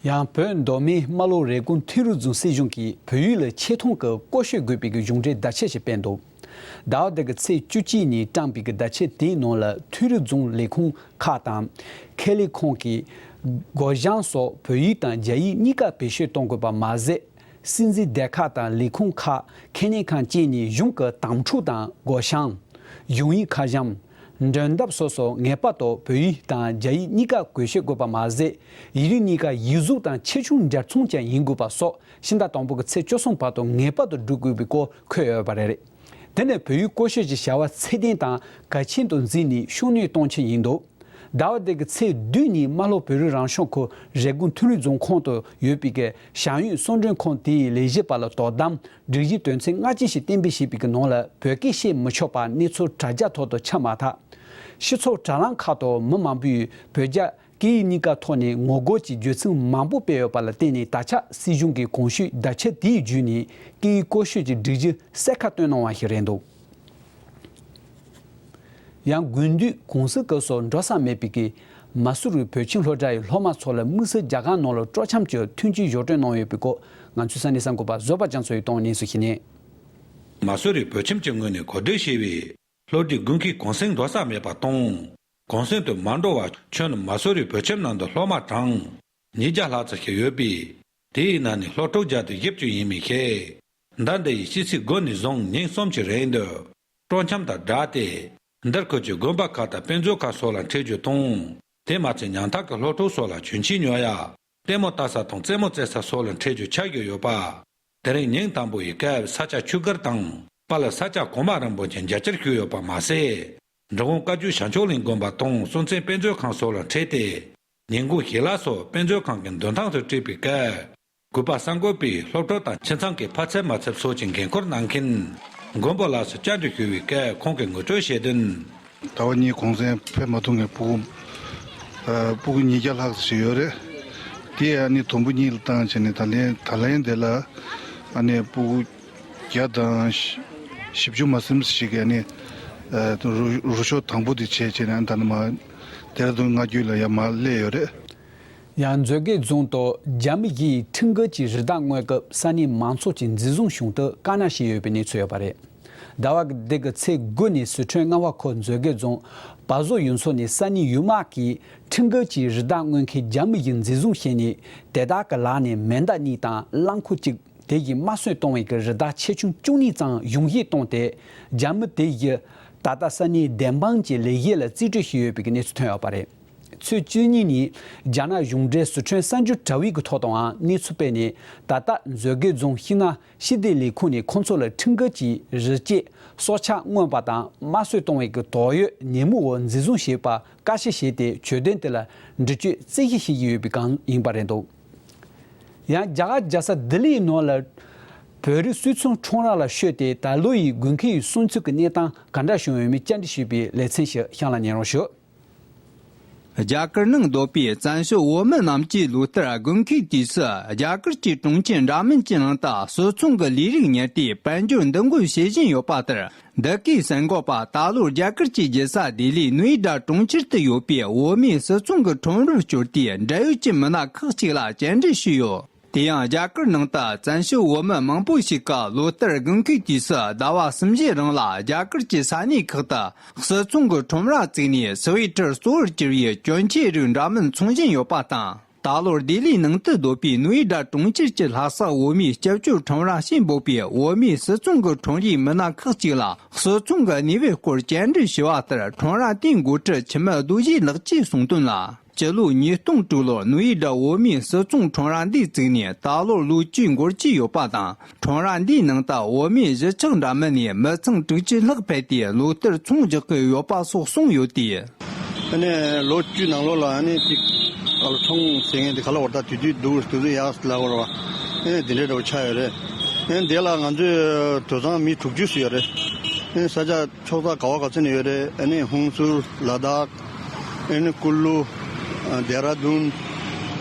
ཡང་བོད་མདོ་སྨད་རྨ་ལྷོ་རེབ་གོང་མཐོ་རིམ་རྫོང་སྲིད་གཞུང་གིས་བོད་ཡིག་ལ་ཆེ་མཐོང་གི་བཀོལ་སྤྱོད་དགོས་པའི་གི་གཞུང་འབྲེལ་བརྡ་ཆད་ཞིག་སྤེལ་འདུག་ཟླ་བ་འདི་གི་ཚེས་བཅུ་གཅིག་ཉིན་བཀྲམ་པའི་གི་བརྡ་ཆད་དེའི་ནང་ལ་མཐོ་རིམ་རྫོང་ལས་ཁུངས་ཁག་དང་། ཁེ་ལས་ཁང་གིས་སྒོ་བྱང་སོགས་བོད་ཡིག་དང་རྒྱ་ཡིག་གཉིས་ཀ་བེད་སྤྱོད་གཏོང་དགོས་པ་མ་ཟད། སྲིད་འཛིན་སྡེ་ཁག་དང་ལས་ཁུངས་ཁག་ཁེ་ལས་ཁང་བཅས་ནས་གཞུང་གི་དམ་ཕྲུག་དང་སྒོ་བྱང་། གཞུང་ཡིག་ཁ་བྱང་། མགྲོན་འདེབས་སོགས་སུ་ངེས་པར་དུ་བོད་ཡིག་དང་རྒྱ་ཡིག་གཉིས་ཀ་བཀོལ་སྤྱོད་དགོས་པ་མ་ཟད། ཡིག་རིགས་གཉིས་ཀ་ཡིག་གཟུགས་དང་ཆེ་ཆུང་འདྲ་མཚུངས་ཀྱང་ཡིན་དགོས་པ་སོགས་ཕྱི་ཟླ་དང་པོ་གི་ཚེས་བཅུ་གསུམ་བར་དུ་ངེས་པར་དུ་སྒྲུབ་དགོས་པའི་སྐོར་འཁོད་ཡོད་པ་རེད། དེ་ནི་བོད་ཡིག་བཀོལ་སྤྱོད་ཀྱི་བྱ་བ་ཚད་ལྡན་དང་གལ་ཆེན་དུ་འཛིན་ནས་ཤུགས་སྣོན་གཏོང་ཆེད་ཡིན་འདུག་ཟླ་བ་འདི་གི་ཚེས་བདུན་ཉིན་རྨ་ལྷོ་བོད་རིགས་རང་སྐྱོང་ཁུལ་རེབ་གོང་མཐོ་རིམ་རྫོང་ཁོངས་སུ་ཡོད་པའི་གི་བྱམས་ཡུལ་གསོལ་མགྲོན་ཁང་དེའི་ལས་བྱེད་པ་ལ་དོ་དམ་སྒྲིག་གཞིའི་དོན་ཚན་ལྔ་ཅན་ཞིག་གཏན་འབེབས་བྱས་པའི་གི་ནང་ལ་བོད་སྐད་བཤད་མི་ཆོག་པ་གནས་ཚུལ་དྲ་རྒྱ་ཐོག་ཏུ་ཁྱབ་མ་ཐག་སྤྱི་ཚོགས་དྲ་ལམ་ཁག་ཏུ་མི་མང་པོས་བོད་རྒྱ་སྐད་ཡིག་གཉིས་ཀ་ཐོག་ནས་ངོ་རྒོལ་གྱི་བརྗོད་ཚིག་མང་པོ་སྤེལ་ཡོད་པ་ལ་བརྟེན་ནས། ད་ཆ་སྲིད་གཞུང་གིས་གོང་ཞུས་བརྡ་ཆད་དེའི་བརྒྱུད་ནས་སྐད་ཡིག་བཀོལ་སྤྱོད་ཀྱི་སྒྲིག་གཞི་གསལ་ཁ་བཏོན་གནང་བ་ཞིག་རེད་འདུག་ཡང་དགུན་དུས་གུང་སེང་སྐབས་སུ་འགྲོ་ས་མེད་པའི་གི་མ་སུ་རི་བོད་ཁྱིམ་སློབ་གྲྭ་ཡི་སློབ་མ་ཚོ་ལ་དམིགས་བསལ་རྒྱ་གར་ནང་ལ་སྤྲོ་འཆམ་གྱི་ཐོན་སྐྱེད་ཞོར་སྟོན་གནང་ཡོད་པའི་སྐོར་ང་ཚོའི་ས་གནས་གསར་འགོད་པ་བཟོད་པ་རྒྱ་མཚོ་ཡིས་བཏང་བའི་གནས་ཚུལ་ཞིག་ནས། མ་སུ་རི་བོད་ཁྱིམ་གྱི་ངོས་ནས་གོ་སྒྲིག་བྱས་པའི་སློབ་གྲྭའི་དགུན་ཁའི་གུང་སེང་འགྲོ་ས་མེད་པ་དང་། གུང་སེང་དུ་མ་འགྲོ་བར་ཁྱོན་ནས་མ་སུ་རི་བོད་ཁྱིམ་ནང་དུ་སློབ་མ་གྲངས་ཉིས་བརྒྱ་ལྷག་ཙམ་ཞིག་ཡོད་པས། དེའི་ནང་ནས་སློབ་ཕྲུག་བརྒྱ་དང་བཞི་བཅུ་ཡིན་མིན་བཤད། ཟླ་འདི་ཡི་ཕྱི་ཚེས་དགུ་ནས་བཟུང་ཉིན་གསུམ་གྱི་རིང་དུ་སྤྲོ་འཆམ་དང་སྦྲགས་ཏེ་ འདིར་ཁུལ་གྱི་དགོན་པ་ཁག་དང་དཔེ་མཛོད་ཁང་སོགས་ལ་འཕྲད་རྒྱུ་དང་། དེ་མ་ཚད་ཉམ་ཐག་གི་སློབ་གྲོགས་སོགས་ལ་གྱོན་ཆས་ཉོ་ཡ། ལྟད་མོ་ལྟ་ས་དང་རྩེད་མོ་རྩེ་ས་སོགས་ལ་འཕྲད་རྒྱུ་ཆགས་ཀྱི་ཡོད་པ། དེ་རིང་ཉིན་དང་པོ་ཡི་སྐབས་ས་ཆ་ཆོས་སྒར་དང་དཔལ་ས་སྐྱ་གོང་མ་རིན་པོ་ཆེ་མཇལ་བཅར་ཞུས་ཡོད་པ་མ་ཟད། འབྲི་གུང་བཀའ་བརྒྱུད་བྱང་ཆུབ་གླིང་དགོན་པ་དང་སྲོང་བཙན་དཔེ་མཛོད་ཁང་སོགས་ལ་འཕྲད་དེ། ཉིན་གུང་ཞལ་ལག་སོགས་དཔེ་མཛོད་ཁང་གི་མདུན་ཐང་དུ་སྤྲད་པའི་སྐབས། གུས་པ་གསར་འགོད་པས་སློབ་གྲོགས་དང་ཁྱིམ་ཚང་གི་ཕ་ཚབ་མ་ཚབ་སོགས་ཀྱི་འགན་ཁུར་གནང་མཁན་མགོན་པོ་ལགས་སུ་བཅར་འདྲི་ཞུས་པའི་སྐབས་ཁོང་གིས་ངོ་སྤྲོད་བྱས་དོན། ཟླ་བ་གཉིས་གུང་སེང་ཕེབས་མ་ཐུབ་མཁན་ཕྲུ་གུ། ཨ། ཕྲུ་གུ་ཉིས་བརྒྱ་ལྷག་ཞིག་ཡོད་རེད། དེ་ཨ་ནི་དུམ་བུ་གཉིས་ལ་བཏང་བྱས་ནས་ད་ལན་ད་ལན་དེ་ལ་ཨ་ནི་ཕྲུ་གུ་བརྒྱ་དང་བཞི་བཅུ་མ་ཟིན་ཞིག་གིས་ཨ་ནི། ཨ། རུ་རུ་ཤོག་དང་པོ་དེ་བྱས་བྱས་ནས་ད་ནི་མ་ལྡེ་ར་ལྡུན་མངའ་རྒྱུད་ལ་ཡར་མར་སླེབས་ཡོད་རེད། ཡང་མཛོད་དགེ་རྫོང་དུ་རྒྱ་མི་ཡིས་ཁྲིམས་འགལ་གྱིས་རི་དྭགས་རྔོན་སྐབས་ས་གནས་མང་ཚོགས་ཀྱིས་འཛིན་བཟུང་བྱུང་སྟེ་དཀའ་ངལ་བྱུང་ཡོད་པའི་གནས་ཚུལ་ཡོད་པ་རེད། ཟླ་བ་འདི་གི་ཚེས་དགུ་ནས་སི་ཁྲོན་རྔ་བ་ཁུལ་མཛོད་དགེ་རྫོང་བ་བཟོ་ཡུལ་ཚོ་ནས་ས་གནས་ཡུལ་དམག་གིས་ཁྲིམས་འགལ་གྱིས་རི་དྭགས་རྔོན་མཁན་རྒྱ་མི་ཡིས་འཛིན་བཟུང་བྱས་ནས། དེ་དག་གི་ལག་ནས་མེ་མདའ་གཉིས་དང་རླངས་འཁོར་གཅིག་དེ་ཡིས་དམར་གསོད་གཏོང་བའི་གི་རི་དྭགས་ཆེ་ཆུང་བཅུ་གཉིས་ཙམ་ཡོངས་བཞེས་བཏང་སྟེ། རྒྱ་མི་དེ་ཡིས་ད་ལྟ་ས་གནས་བདེན་དཔང་གི་ལས་གཞི་ལ་རྩིས་སྤྲོད་བྱས་ཡོད་པའི་གནས་ཚུལ་ཐོན་ཡོད་པ་རེད། ཚེས་བཅུ་གཉིས་ཉིན་རྒྱ་ནག་གཞུང་འབྲེལ་སི་ཁྲོན་གསར་འགྱུར་དྲ་བའི་གི་ཐོག་ཏུའང་གནས་ཚུལ་སྤེལ་ནས། ད་ལྟ་མཛོད་དགེ་རྫོང་ཤིང་ནགས་ཞི་བདེ་ལས་ཁུངས་ནས་ཁོང་ཚོ་ལ་ཁྲིམས་འགལ་གྱིས་རི་སྐྱེས་སྲོག་ཆགས་རྔོན་པ་དང་དམར་གསོད་གཏོང་བའི་གི་དོགས་ཡོད་ཉེས་མིང་འོག་འཛིན་བཟུང་བྱས་པ་བཀའ་ཞིག་བྱས་ཏེ། གྱོད་དོན་དེ་ལ་འདྲི་གཅོད་རྩད་གཞི་བྱེད་ཀྱི་ཡོད་པའི་སྒང་ཡིན་པ་རེད་འདུག་ཡང་རྒྱ་གར་རྒྱལ་ས་ལྡི་ལིའི་ནང་ལ་བོད་རིགས་སུད་ཚོང་ཁྲོམ་ར་ལ་ཤོད་དེ། ད་ལོ་ཡི་དགུན་ཁའི་གསུང་ཚིག་གི་གནས་སྟངས་ག་འདྲ་བྱུང་ཡོད་མེད་བཅར་འདྲི་ཞུས་པའི་ལེ་ཚན་ཞིག་གཤམ་ལ་ཉན་རོགས་ཞུ། རྒྱ་གར་ནང་སྡོད་པའི་བཙན་བྱོལ་བོད་མི་རྣམས་ཀྱིས་ལོ་ལྟར་དགུན་ཁའི་དུས་སུ་རྒྱ་གར་གྱི་གྲོང་ཁྱེར་འདྲ་མིན་གྱི་ནང་དུ་སུད་ཚོང་གི་ལས་རིགས་གཉེར་ཏེ་དཔལ་འབྱོར་འདུ་འགོད་བྱེད་བཞིན་ཡོད་པ་ལྟར། འདི་གའི་གསར་འགོད་པ་ད་ལོར་རྒྱ་གར་གྱི་རྒྱལ་ས་ལྡི་ལིའི་ནོ་ཨེ་ཌ་གྲོང་ཁྱེར་དུ་ཡོད་པའི་བོད་མིའི་སུད་ཚོང་གི་ཁྲོམ་རར་བསྐྱོད་དེ། འབྲེལ་ཡོད་ཀྱི་མི་སྣ་ཁག་ཅིག་ལ་བཅར་འདྲི་ཞུས་ཡོད། དེ་ཡང་རྒྱ་གར་ནང་དུ་བཙན་བྱོལ་བོད་མི་མང་པོ་ཞིག་གིས་ལོ་ལྟར་དགུན་ཁའི་དུས་སུ་ཟླ་བ་གསུམ་བཞིའི་རིང་ལ་རྒྱ་གར་གྱི་ས་གནས་ཁག་ཏུ་སུད་ཚོང་གི་ཁྲོམ་ར་བཙུགས་ནས། སི་ཝེ་ཊར་གཙོ་བོར་གྱུར་བའི་གྱོན་ཆས་རིགས་འདྲ་མིན་འཚོང་བཞིན་ཡོད་པ་དང་། ད་ལོར་ལྡི་ལིའི་ནང་དུ་སྡོད་པའི་ནོ་ཨེ་ཌ་གྲོང་ཁྱེར་གྱི་ལྷ་ས་བོད་མིའི་སྐྱབས་བཅོལ་ཁྲོམ་ར་ཞེས་འབོད་པའི་བོད་མིའི་སུད་ཚོང་གི་ཁྲོམ་རའི་མི་སྣ་ཁག་ཅིག་ལ་སུད་ཚོང་གི་གནས་བབ་སྐོར་བཅར་འདྲི་ཞུས་པ་ལྟར། ཁྲོམ་ར་དེའི་འགོ་ཁྲིད་འཆི་མེད་རྡོ་རྗེ་ལགས་ཀྱིས་གསུངས་དོན་ལ། སྤྱི་ལོ་ཉིས་སྟོང་དྲུག་ལོར་ནོ་ཨེ་ཌ་བོད་མིའི་སུད་ཚོང་ཁྲོམ་ར་འདི་བཙུགས་ནས་ད་ལོར་ལོ་བཅུའི་འགོར་གྱི་ཡོད་པ་དང་། ཁྲོམ་ར་འདིའི་ནང་དུ་བོད་མིའི་གཞིས་ཆགས་འདྲ་མིན་ནས་མི་ཚང་དྲུག་ཅུ་ལྷག་ཕེབས་ཏེ་ལོ་ལྟར་ཚོང་རྒྱག་གི་ཡོད་པ་སོགས་གསུངས་ཡོད་དེ། ཨ་ནི་ལོ་བཅུ་ནང་ལོགས་ལ་ཨ་ནི་ཅིག་ཨ་ལོ་ཚོང་ཟེར་མཁན་དེ་ག་ལ་བར་ཐག་དུས་དུས་འདུག་དུས་ཚོད་ཡག་ལ་བར་བ། ཨ་ནི་དེ་འདྲའི་འདྲ་བོ་ཆགས་ཡོད་རེད། ཨ་ནི་དེ་ལ་ང་ཚོའི་དུད་ཚང་མི་དྲུག་ཅུ་ཙམ་ཡོད་རེད། ཨ་ནི་ས་ཆ་ཕྱོགས་མཐའ་ག་བ་ག་ཚོད་ནས་ཡོད་རེད། ཨ་ནི་ཧུན་སུར། ལ་དྭགས། ཨ་ནི་ཀུ་ལུ། ཨ་ལྡེ་ར་ལྡུན།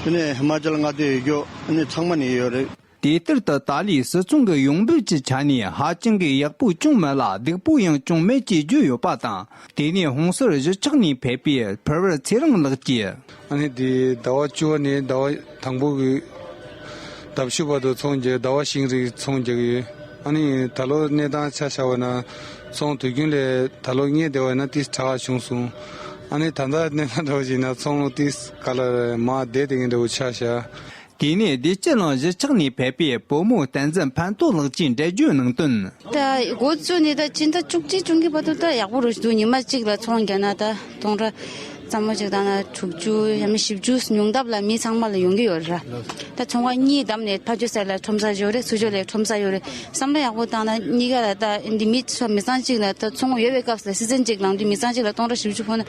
ཨ་ནི་ཧི་མ་ཅལ་མངའ་སྡེ་ཡོད་རྒྱུ། ཨ་ནི་ཚང་མ་ནས་ཡོད་རེད། དེ་ལྟར་དུ་ཏཱ་ལའི་སྲིད་ཚོང་གི་ཡོང་འབབ་ཀྱི་ཆ་ནས་ཧ་ཅང་གི་ཡག་པོ་ཅུང་མེད་ལ། སྡུག་པོ་ཡང་ཅུང་མེད་ཅེས་བརྗོད་ཡོད་པ་དང་། དེ་ནས་ཧུན་སུར་གཞིས་ཆགས་ནས་ཕེབས་པའི་ཕུར་བུ་ཚེ་རིང་ལགས་ཀྱིས། ཨ་ནི་དེ་ཟླ་བ་བཅུ་པ་ནས་ཟླ་བ་དང་པོ་གི་ཟླ་བཞི་བར་དུ་ཚོང་རྒྱག་ཟླ་བ་ཤིང་རིགས་ཚོང་རྒྱག་གི་ཡོད། ཨ་ནི་ད་ལོ་གནས་སྟངས་ཆ་བཞག་པ་ན་ཚོང་དུས་རྒྱུན་ལས་ད་ལོ་ཉེ་བདེ་བ་ན་ཏིས་དྲག་བྱུང་སོང་། ཨ་ནི་ད་ལྟ་གནས་སྟངས་འདྲ་བོ་ཞིག་ན་ཚོང་ལོ་ཏིས་ག་ལ་མ་བསྡད་དེ་གི་འདྲ་བོ་ཆགས་ཤག་དེ་ནས་བདེ་སྐྱིད་གླིང་གཞིས་ཆགས་ནས་ཕེབས་པའི་བུ་མོ་བསྟན་འཛིན་ཕན་ཐོགས་ལགས་ཀྱིས་འགྲེལ་བརྗོད་གནང་དོན། ད་འགོ་བཙུགས་ནས་ད་སྤྱི་ཟླ་བཅུ་གཅིག་བཅུ་གཉིས་བར་དུ་ད་ཡག་པོ་རུ་འདུག་ཉི་མ་གཅིག་ལ་ཚོང་རྒྱག་ན་ད་སྟོང་ཕྲག་ཙམ་མོ་ཅིག་དང་ན་དྲུག་ཅུ་ཡང་མིན་བཞི་བཅུ་ཉུང་མཐའ་ལ་མི་ཚང་མ་ལ་ཡོང་གི་ཡོད་རེད། ད་ཚོང་ཁང་གཉིས་བསྡམས་ནས་ཕར་ཕྱོགས་ས་ལ་ཁྲོམ་ས་ཡོད་རེད། ཚུར་ཕྱོགས་ལ་ཁྲོམ་ས་ཡོད་རེད། བསམ་བློ་ཡག་པོ་བཏང་ན་གཉིས་ཀ་ལ་ད་འདི་མི་ཚོ་མི་ཚང་གཅིག་ལ་ད་ཚོང་ཡོད་པའི་སྐབས་སུ་སི་ཛན་གཅིག་ལ་འདི་མི་ཚང་གཅིག་ལ་སྟོང་ཕྲག་བཞི་བཅུ་ཕོག་ན།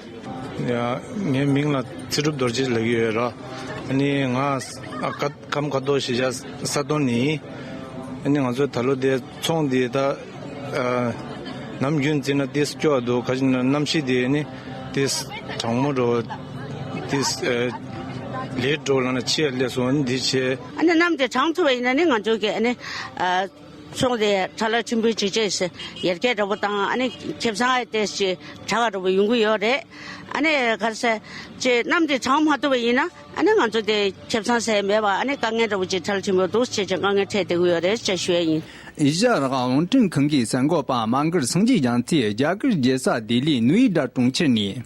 ཡ། ངའི་མིང་ལ་ཚེ་སྒྲུབ་རྡོ་རྗེ་ལབ་ཀྱི་ཡོད་ར། ཨ་ནི་ང་ཨ་ཀ་ཁམས་ཁ་རྡོ་གཞིས་ཆགས་ས་དོན་ནི། ཨ་ནི་ང་ཚོའི་ད་ལོ་དེ་ཚོང་དེ་ད་ཨ་ནམ་རྒྱུན་བརྩིས་ན་ཏིས་སྐྱོ་བ་འདུག་ག་ཅི་ན་གནམ་གཤིས་དེ་ནི་ཏིས་གྲང་མོ་འགྲོ། ཏིས་ཨ་ལས་འགྲོ་ལ་ན་ཆེ་ལས་སོང་འདི་ཆེ། ཨ་ནི་གནམ་དེ་གྲང་ཐུབ་པ་ཡིན་ན་ནི་ང་ཚོ་གི་ཨ་ནི་ཨ། ཚོང་དེ་ཁྲ་ལ་ཆེན་པོའི་ཅིག་ཅེས་ཡར་རྒྱས་འདྲ་པོ་དང་ཨ་ནི་ཁེ་བཟང་ཨ་ཏེས་ཅིག་དྲག་ག་འདྲ་པོ་ཡོང་གི་ཡོད་རེད། ཨ་ནི་ག་རེ་ཟེར་ཅེ་གནམ་དེ་གྲང་མ་ཐུབ་པ་ཡིན་ན་ཨ་ནི་ང་ཚོ་དེ་ཁེ་བཟང་ཟེར་མེད་པ་ཨ་ནི་དཀའ་ངལ་འདྲ་པོ་ཅིག་ཁྲ་ལ་ཆེན་པོ་འདུག་ཅེས་ཅིག་དཀའ་ངལ་འཕྲད་བསྡད་ཀྱི་ཡོད་རེད་ཅེས་ཞུ་ཡ་ཡིན། ཨེ་ཤ་ཡ་རང་དབང་རླུང་འཕྲིན་ཁང་གི་གསར་འགོད་པ་དམངས་སྒར་སངས་རྒྱས་རྒྱ་མཚོས་རྒྱ་གར་རྒྱལ་ས་ལྡི་ལིའི་ནོ་ཨེ་ཌ་གྲོང་ཁྱེར་ནས།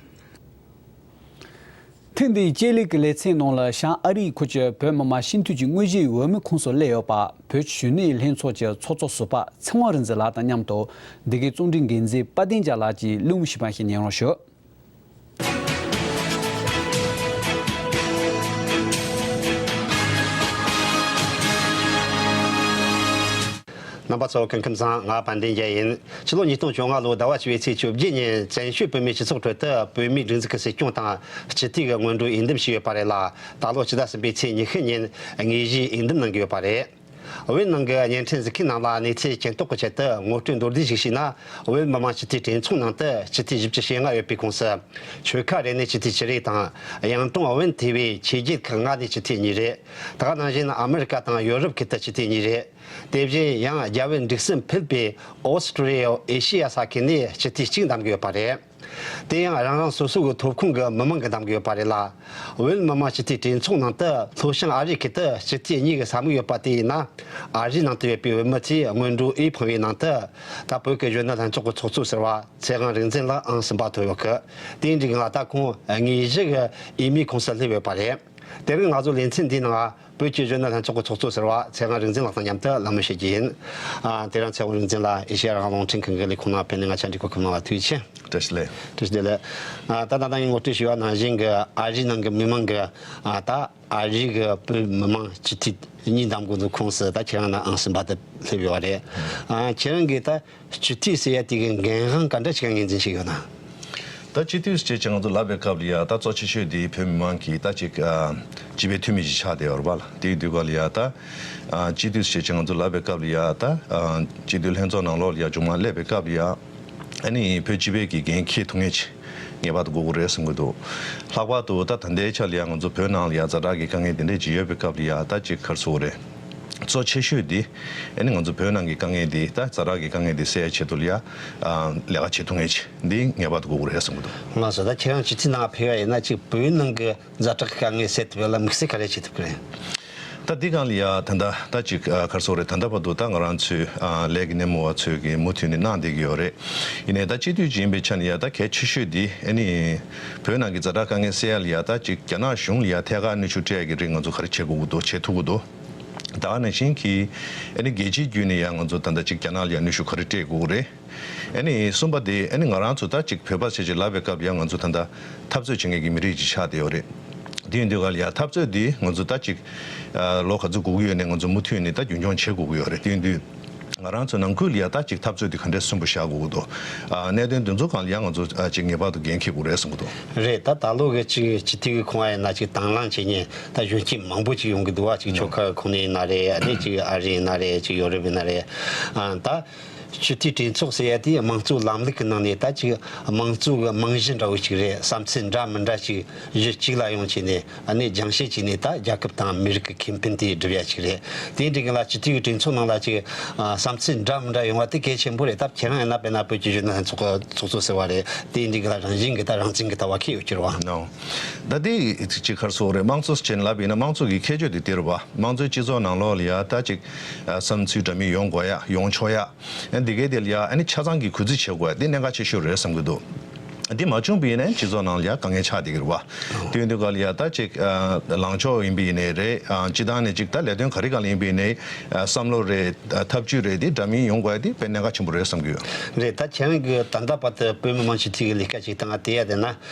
ཐེངས་འདིའི་ལྕེ་ལེགས་ཀྱི་ལེ་ཚན་ནང་ལ་བྱང་ཨ་རིའི་ཁུལ་གྱི་བོད་མི་མང་སྤྱི་འཐུས་ཀྱི་དངོས་གཞིའི་འོས་མི་ཁོངས་སུ་སླེབས་ཡོད་པ། བོད་ཀྱི་གཞོན་ནུའི་ལྷན་ཚོགས་ཀྱི་ཚོགས་གཙོ་ཟུར་པ་ཚེ་དབང་རིག་འཛིན་ལགས་དང་མཉམ་དུ། འདི་གའི་རྩོམ་སྒྲིག་འགན་འཛིན་དཔལ་ལྡན་རྒྱལ་ལགས་ཀྱིས་གླེང་མོལ་ཞུས་པ་ཞིག་ཉན་རོགས་ཞུ། རྣམ་པ་ཚོ་སྐུ་ཁམས་བཟང་། ང་དཔལ་ལྡན་རྒྱལ་ཡིན། ཕྱི་ལོ་ཉིས་སྟོང་བཅོ་ལྔ་ལོའི་ཟླ་བ་བཅུ་པའི་ཚེས་བཅོ་བརྒྱད་ཉིན་བཙན་བྱོལ་བོད་མིའི་སྤྱི་ཚོགས་ཁྲོད་དུ་བོད་མིའི་སྒྲིག་འཛུགས་ཀྱི་སྲིད་སྐྱོང་དང་སྤྱི་འཐུས་ཀྱི་སྔོན་འགྲོའི་འོས་འདེམས་བྱས་ཡོད་པ་རེད་ལ། ད་ལོ་ཕྱི་ཟླ་གསུམ་པའི་ཚེས་ཉི་ཤུ་ཉིན་དངོས་གཞིའི་འོས་འདེམས་གནང་གི་ཡོད་པ་རེད། བོད་ནང་གི་བརྙན་འཕྲིན་གཟིགས་མཁན་རྣམས་ལ་གནས་ཚུལ་མཁྱེན་རྟོགས་ཀྱི་ཆེད་དུ་ངོ་སྤྲོད་མདོར་བསྡུས་ཤིག་བྱས་ན། བོད་མི་མང་སྤྱི་འཐུས་གྲོས་ཚོགས་ནང་དུ་སྤྱི་འཐུས་བཞི་བཅུ་ཞེ་ལྔ་ཡོད་པའི་ཁོངས་སུ། ཆོལ་ཁ་རེ་ནས་སྤྱི་འཐུས་བཅུ་རེ་དང་། གཡུང་དྲུང་བོན་ཐེ་བའི་ཆོས་བརྒྱུད་ཁག་ལྔ་ནས་སྤྱི་འཐུས་གཉིས་རེ། ད་ག་ནང་བཞིན་ཨ་མི་རི་ཀ་དང་ཡོ་རོབ་ཁུལ་དུ་སྤྱི་འཐུས་གཉིས་རེ། དེ་བཞིན་ཡང་རྒྱ་བལ་འབྲུག་གསུམ་ཕུད་པའི་ཨོ་སི་ཀྲི་ཡ། ཨེ་ཤེ་ཡ་ས་ཁུལ་ནས་སྤྱི་འཐུས་གཅིག་འདེམས་ཀྱི་ཡོད་པ་རེད། དེ་ཡང་རང་རང་སོ་སོ་གི་ཐོབ་ཁུངས་ཀྱི་མི་མང་གིས་འདེམས་ཀྱི་ཡོད་པ་རེད་ལ། བོད་མི་མང་སྤྱི་འཐུས་གྲོས་ཚོགས་ནང་དུ་ལྷོ་བྱང་ཨ་རིའི་ཁུལ་དུ་སྤྱི་འཐུས་གཉིས་ཀྱི་ས་མིག་ཡོད་པ་དེ་ཡིན་ན། ཨ་རིའི་ནང་དུ་ཡོད་པའི་བོད་མི་ཚོས་སྔོན་འགྲོའི་འོས་འཕངས་པའི་ནང་དུ། ད་བོད་ཀྱི་གཞོན་ནུ་ལྷན་ཚོགས་ཀྱི་ཚོགས་གཙོ་ཟུར་པ་ཚེ་དབང་རིག་འཛིན་ལགས་ཨང་གསུམ་པ་ཐོབ་ཡོད་ཀི། དེའི་འགྲིག་ལ་ད་ཁོང་དངོས་གཞི་གི་འོས་མིའི་ཁོངས་སུ་སླེབས་ཡོད་པ་རེད། དེ་རིང་ང་ཚོ་ལེ་ཚན་འདིའི་ནང་བོད་ཀྱི་གཞོན་ནུ་ལྷན་ཚོགས་ཀྱི་ཚོགས་གཙོ་ཟུར་པ་ཚེ་དབང་རིག་འཛིན་ལགས་དང་མཉམ་དུ་གླེང་མོལ་བྱེད་རྒྱུ་ཡིན། ཨ། དེ་རིང་ཚེ་དབང་རིག་འཛིན་ལགས་ཨེ་ཤེ་ཡ་རང་དབང་རླུང་འཕྲིན་ཁང་གི་ལས་ཁུངས་ནང་ཕེབས་ནས་ང་ཚོའི་འགྲིག་གོ་སྐུ་གནང་བ་ཐུགས་རྗེ་ཆེ། བཀྲ་ཤིས་བདེ་ལེགས། བཀྲ་ཤིས་བདེ་ལེགས། ཨ། ད་ད་ལྟ་ངས་ངོ་སྤྲོད་ཞུས་པ་ནང་བཞིན་གྱི་ཨ་རིའི་ནང་གི་མི་མང་གི། ཨ། ད་ཨ་རིའི་གི་བོད་མི་མང་སྤྱི་འཐུས་གཉིས་འདེམས་དགོས་འདུག་ཁོངས་སུ་ད་ཁྱེད་རང་ནི་ཨང་གསུམ་པ་དེ་སླེབས་ཡོད་པ་རེད། ཨ། ཁྱེད་རང་གིས་ད་སྤྱི་འཐུས་ཟེར་ཡ་དེ་གི་འགན་དབང་ག་འདྲ་ཞིག་ངོས་འཛིན་བྱེད་ཡོད་ན། ད་སྤྱི་འཐུས་ཟེར་ཅིག་ང་ཚོ་ལབ་པའི་སྐབས་ལ་ཡ། ད་གཙོ་ཆེ་ཤོས་དེ་བོད་མི་མང་གི་ད་ཅིག་ཨ། སྤྱི་པའི་འཐུས་མི་ཞིག་ཆགས་བསྡད་ཡོད་རེད་པ་ལ། དེའི་དུས་སྐབས་ལ་ཡ་ད། ཨ། སྤྱི་འཐུས་ཟེར་ཅིག་ང་ཚོ་ལབ་པའི་སྐབས་ལ་ཡ་ད། ཨ། སྤྱི་འཐུས་ལྷན་ཚོགས་ནང་ལོགས་ལ་ཡ་མཇུག་མ་སླེབས་པའི་སྐབས་ལ་ཡ། ཨ་ནི་བོད་སྤྱི་པའི་གི་འགན་འཁྱེར་ཐུབ་མཁན་ཅིག་ངེས་པར་དུ་དགོས་ཀྱི་རེད་བསམ་གྱི་འདུག་ལྷག་པར་དུ་ད་ད་ལྟའི་ཆ་ལ་ཡ་ང་ཚོ་བོད་ནང་ལ་ཡ་ཛ་དྲག་གི་དཀའ་ངལ་དེ་འདྲས་ཅིག་ཡོད་པའི་སྐབས་ལ་ཡ། ད་ཅིག་ག་རེ་ཟེར་དགོས་རེད། གཙོ་ཆེ་ཤོས་དེ་ཨ་ནི་ང་ཚོ་བོད་ནང་གི་དཀའ་ངལ་དེ། ད་ཛ་དྲག་གི་དཀའ་ངལ་དེ་སེལ་ཡ་ཆེད་དུ་ལ་ཡ། ཨ། ལས་ཀ་བྱེད་ཐུབ་མཁན་ཅིག་འདི་ངེས་པར་དུ་དགོས་ཀྱི་རེད་བསམ་གྱི་འདུག་ལགས་སོ། ད་ཁྱེད་རང་སྤྱི་འཐུས་ནང་ཕེབས་པ་ཡིན་ན་ཅིག་བོད་ནང་གི་ཛ་དྲག་གི་དཀའ་ངལ་སེལ་ཐུབ་ཡ་ལ་དམིགས་བསལ་ག་རེ་བྱེད་ཐུབ་ཀྱི་རེད། ད་འདི་སྒང་ལ་ཡ་ད་ལྟ་ད་ཅིག་ཨ། ག་རེ་ཟེར་དགོས་རེད། ད་ལྟ་བར་དུ་ད་ང་རང་ཚོའི་ཨ། ལས་ཀྱི་སྣེ་མོ་བ་ཚོས་ཀྱི་མུ་མཐུད་ནས་གནང་བསྡད་ཀྱི་ཡོད་རེད། ཡིན་ནའི་ད་སྤྱི་འཐུས་ཅིག་ཡིན་པའི་ཆ་ནས་ཡ་ད་གལ་ཆེ་ཤོས་འདི་ཨ་ནི་བོད་ནང་གི་ཛ་དྲག་དཀའ་ངལ་སེལ་ཡ་ལ་ཡ། ད་ཅིག་རྒྱ་ནག་གཞུང་ལ་ཡ་ཐད་ཀར་གནོན་ཤུགས་སྤྲད་ཡ་གི་རིགས་ང་ཚོ་ག་རེ་བྱེད་དགོས་ཀྱི་འདུག་བྱེད་ཐུབ་ཀྱི་འདུག་ད་ག་ནང་བཞིན་གྱི་ཨ་ནི་རྒྱལ་སྤྱིའི་བརྒྱུད་ནས་ཡ་ང་ཚོ་ད་ལྟ་ཅིག་རྒྱ་ནག་ལ་ཡ་གནོན་ཤུགས་ག་རེ་སྤྲད་དགོས་ཀྱི་རེད། ཨ་ནི་གསུམ་པ་དེ་ཨ་ནི་ང་རང་ཚོ་ད་ཅིག་བོད་པ་ཟེར་ཅིག་ལབ་པའི་སྐབས་ལ་ཡ་ང་ཚོ་ད་ལྟ་འཐབ་རྩོད་བྱེད་མཁན་གྱི་མི་རིགས་ཅིག་ཆགས་བསྡད་ཡོད་རེད། དེ་ཡིན་དུས་སྒང་ལ་ཡ་འཐབ་རྩོད་འདི་ང་ཚོ་ད་ཅིག་ཨ། ལོ་ག་ཚོད་འགོར་གྱི་ཡོད་ནའི་ང་ཚོ་མུ་མཐུད་ནས་ད་རྒྱུན་འཁྱོངས་བྱེད་དགོས་ཀྱི་ཡོད་རེད། དེ་ཡིན་དུས་ང་རང་ཚོ་ནང་ཁུལ་ལ་ཡ་ད་ཅིག་འཐབ་རྩོད་འདི་ག་འདྲས་སུན་པོ་བཞག་དགོས་ཀྱི་འདུག་ཨ། གནད་དོན་འདི་ཚོ་སྒང་ལ་ཡ་ང་ཚོ་ཨ། ཅིག་ངེས་པར་དུ་འགན་འཁྱེར་དགོས་རེད་བསམ་གྱི་འདུག་རེད། ད་ད་ལོ་གི་ཅིག་སྤྱི་འཐུས་ཀྱི་ཁོངས་ཡིན་ན་ཅིག་དང་བླངས་བྱེད་མཁན་ད་གཞོན་སྐྱེས་མང་པོ་ཅིག་ཡོང་གི་འདུག་བ། ཅིག་ཆོལ་ཁ་གི་ཁོངས་ནས་ཡིན་ན་རེད། ཨ་ནི་ཅིག་ཨ་རི་ཡིན་ན་རེད། ཅིག་ཡོ་རོབ་ཡིན་ན་རེད། ཨ། ད་སྤྱི་འཐུས་གྲོས་ཚོགས་ཟེར་ཡ་དེ་དམངས་གཙོའི་ལམ་ལུགས་ཀྱི་ནང་ནས་ད་ཅིག་དམངས་གཙོ་གི་རྨང་གཞི་འདྲ་བོ་ཅིག་རེད། བསམ་ཚུལ་འདྲ་མི་འདྲ་ཅིག་གཞི་གཅིག་ལ་ཡོང་བྱས་ནས། ཨ་ནི་སྦྱང་བཤད་བྱས་ནས་ད་རྒྱལ་ཁབ་དང་མི་རིགས་ཀྱི་ཁེ་ཕན་དེ་སྒྲུབ་ཡ་ཅིག་རེད། དེ་འདྲའི་གི་ལ་སྤྱི་འཐུས་ཀྱི་གྲོས་ཚོགས་ནང་ལ་ཅིག་ཨ། བསམ་ཚུལ་འདྲ་མི་འདྲ་ཡོང་བ་དེ་གལ་ཆེན་པོ་རེད། ད་ཁྱེད་རང་ཡིན་ན་དཔེར་ན་བོད་ཀྱི་གཞོན་ནུ་ལྷན་ཚོགས་ཀྱི་ཚོགས་གཙོ་ཟེར་བ་རེད། དེ་འདྲའི་གི་ལ་རང་བཞིན་གི་ད་རང་བཙན་གི་ལྟ་བ་ཁེལ་ཡོད་ཀྱི་རེད་བ། ནོ། ད་དེ་ཅིག་ག་རེ་ཟེར་དགོས་རེད། དམངས་གཙོ་ཟེར་ནས་ལབ་ཡིན་ན་དམངས་གཙོ་གི་ཁྱད་ཆོས་དེ་དེ་རེད་བ། དམངས་གཙོའི་སྤྱི་ཚོགས་ནང་ལོགས་ལ་ཡ་ད་ཅིག་ཨ། བསམ་ཚུལ་འདྲ་མིན་ཡོང་དགོས་ཡ། ཡོང་ཆོག་ཡ། ཨ། འདི་གའི་དེ་ལ་ཡ་ཨ་ནི་ཆ་ཚང་གི་གུས་བརྩི་བྱེད་དགོས་ཡ་དེ་གནད་འགག་ཆེ་ཤོས་རེད་བསམ་གྱི་འདུག་འདི་མ་བྱུང་བ་ཡིན་ན་སྤྱི་ཚོགས་ནང་ལ་ཡ་དཀའ་ངལ་ཆགས་བསྡད་ཀྱི་རེད་བ། དེ་ཡིན་དུས་སྒང་ལ་ཡ་ད་ཅིག་ཨ། ལངས་ཕྱོགས་ཡིན་པ་ཡིན་ནའི་རེད། ཨ། སྤྱི་བཏང་ནས་ཅིག་ད་ལས་དོན་ག་རེ་སྒང་ལ་ཡིན་པ་ཡིན་ནའི། ཨ། བསམ་བློ་རེད། ཨ། ཐབས་ཇུས་རེད། དེ་འདྲ་མིན་ཡོང་དགོས་ཡ་དེ་དཔེ་གནད་འགག་ཆེན་པོ་རེད་བསམ་གྱི་ཡོད། རེད། ད་ཁྱེད་རང་གིས་ད་ལྟ་བར་དུ་བོད་མི་མང་སྤྱི་འཐུས་ཀྱི་ལས་ཀ་བྱེད་སྟངས་དེ་ཡ་དེ་ན་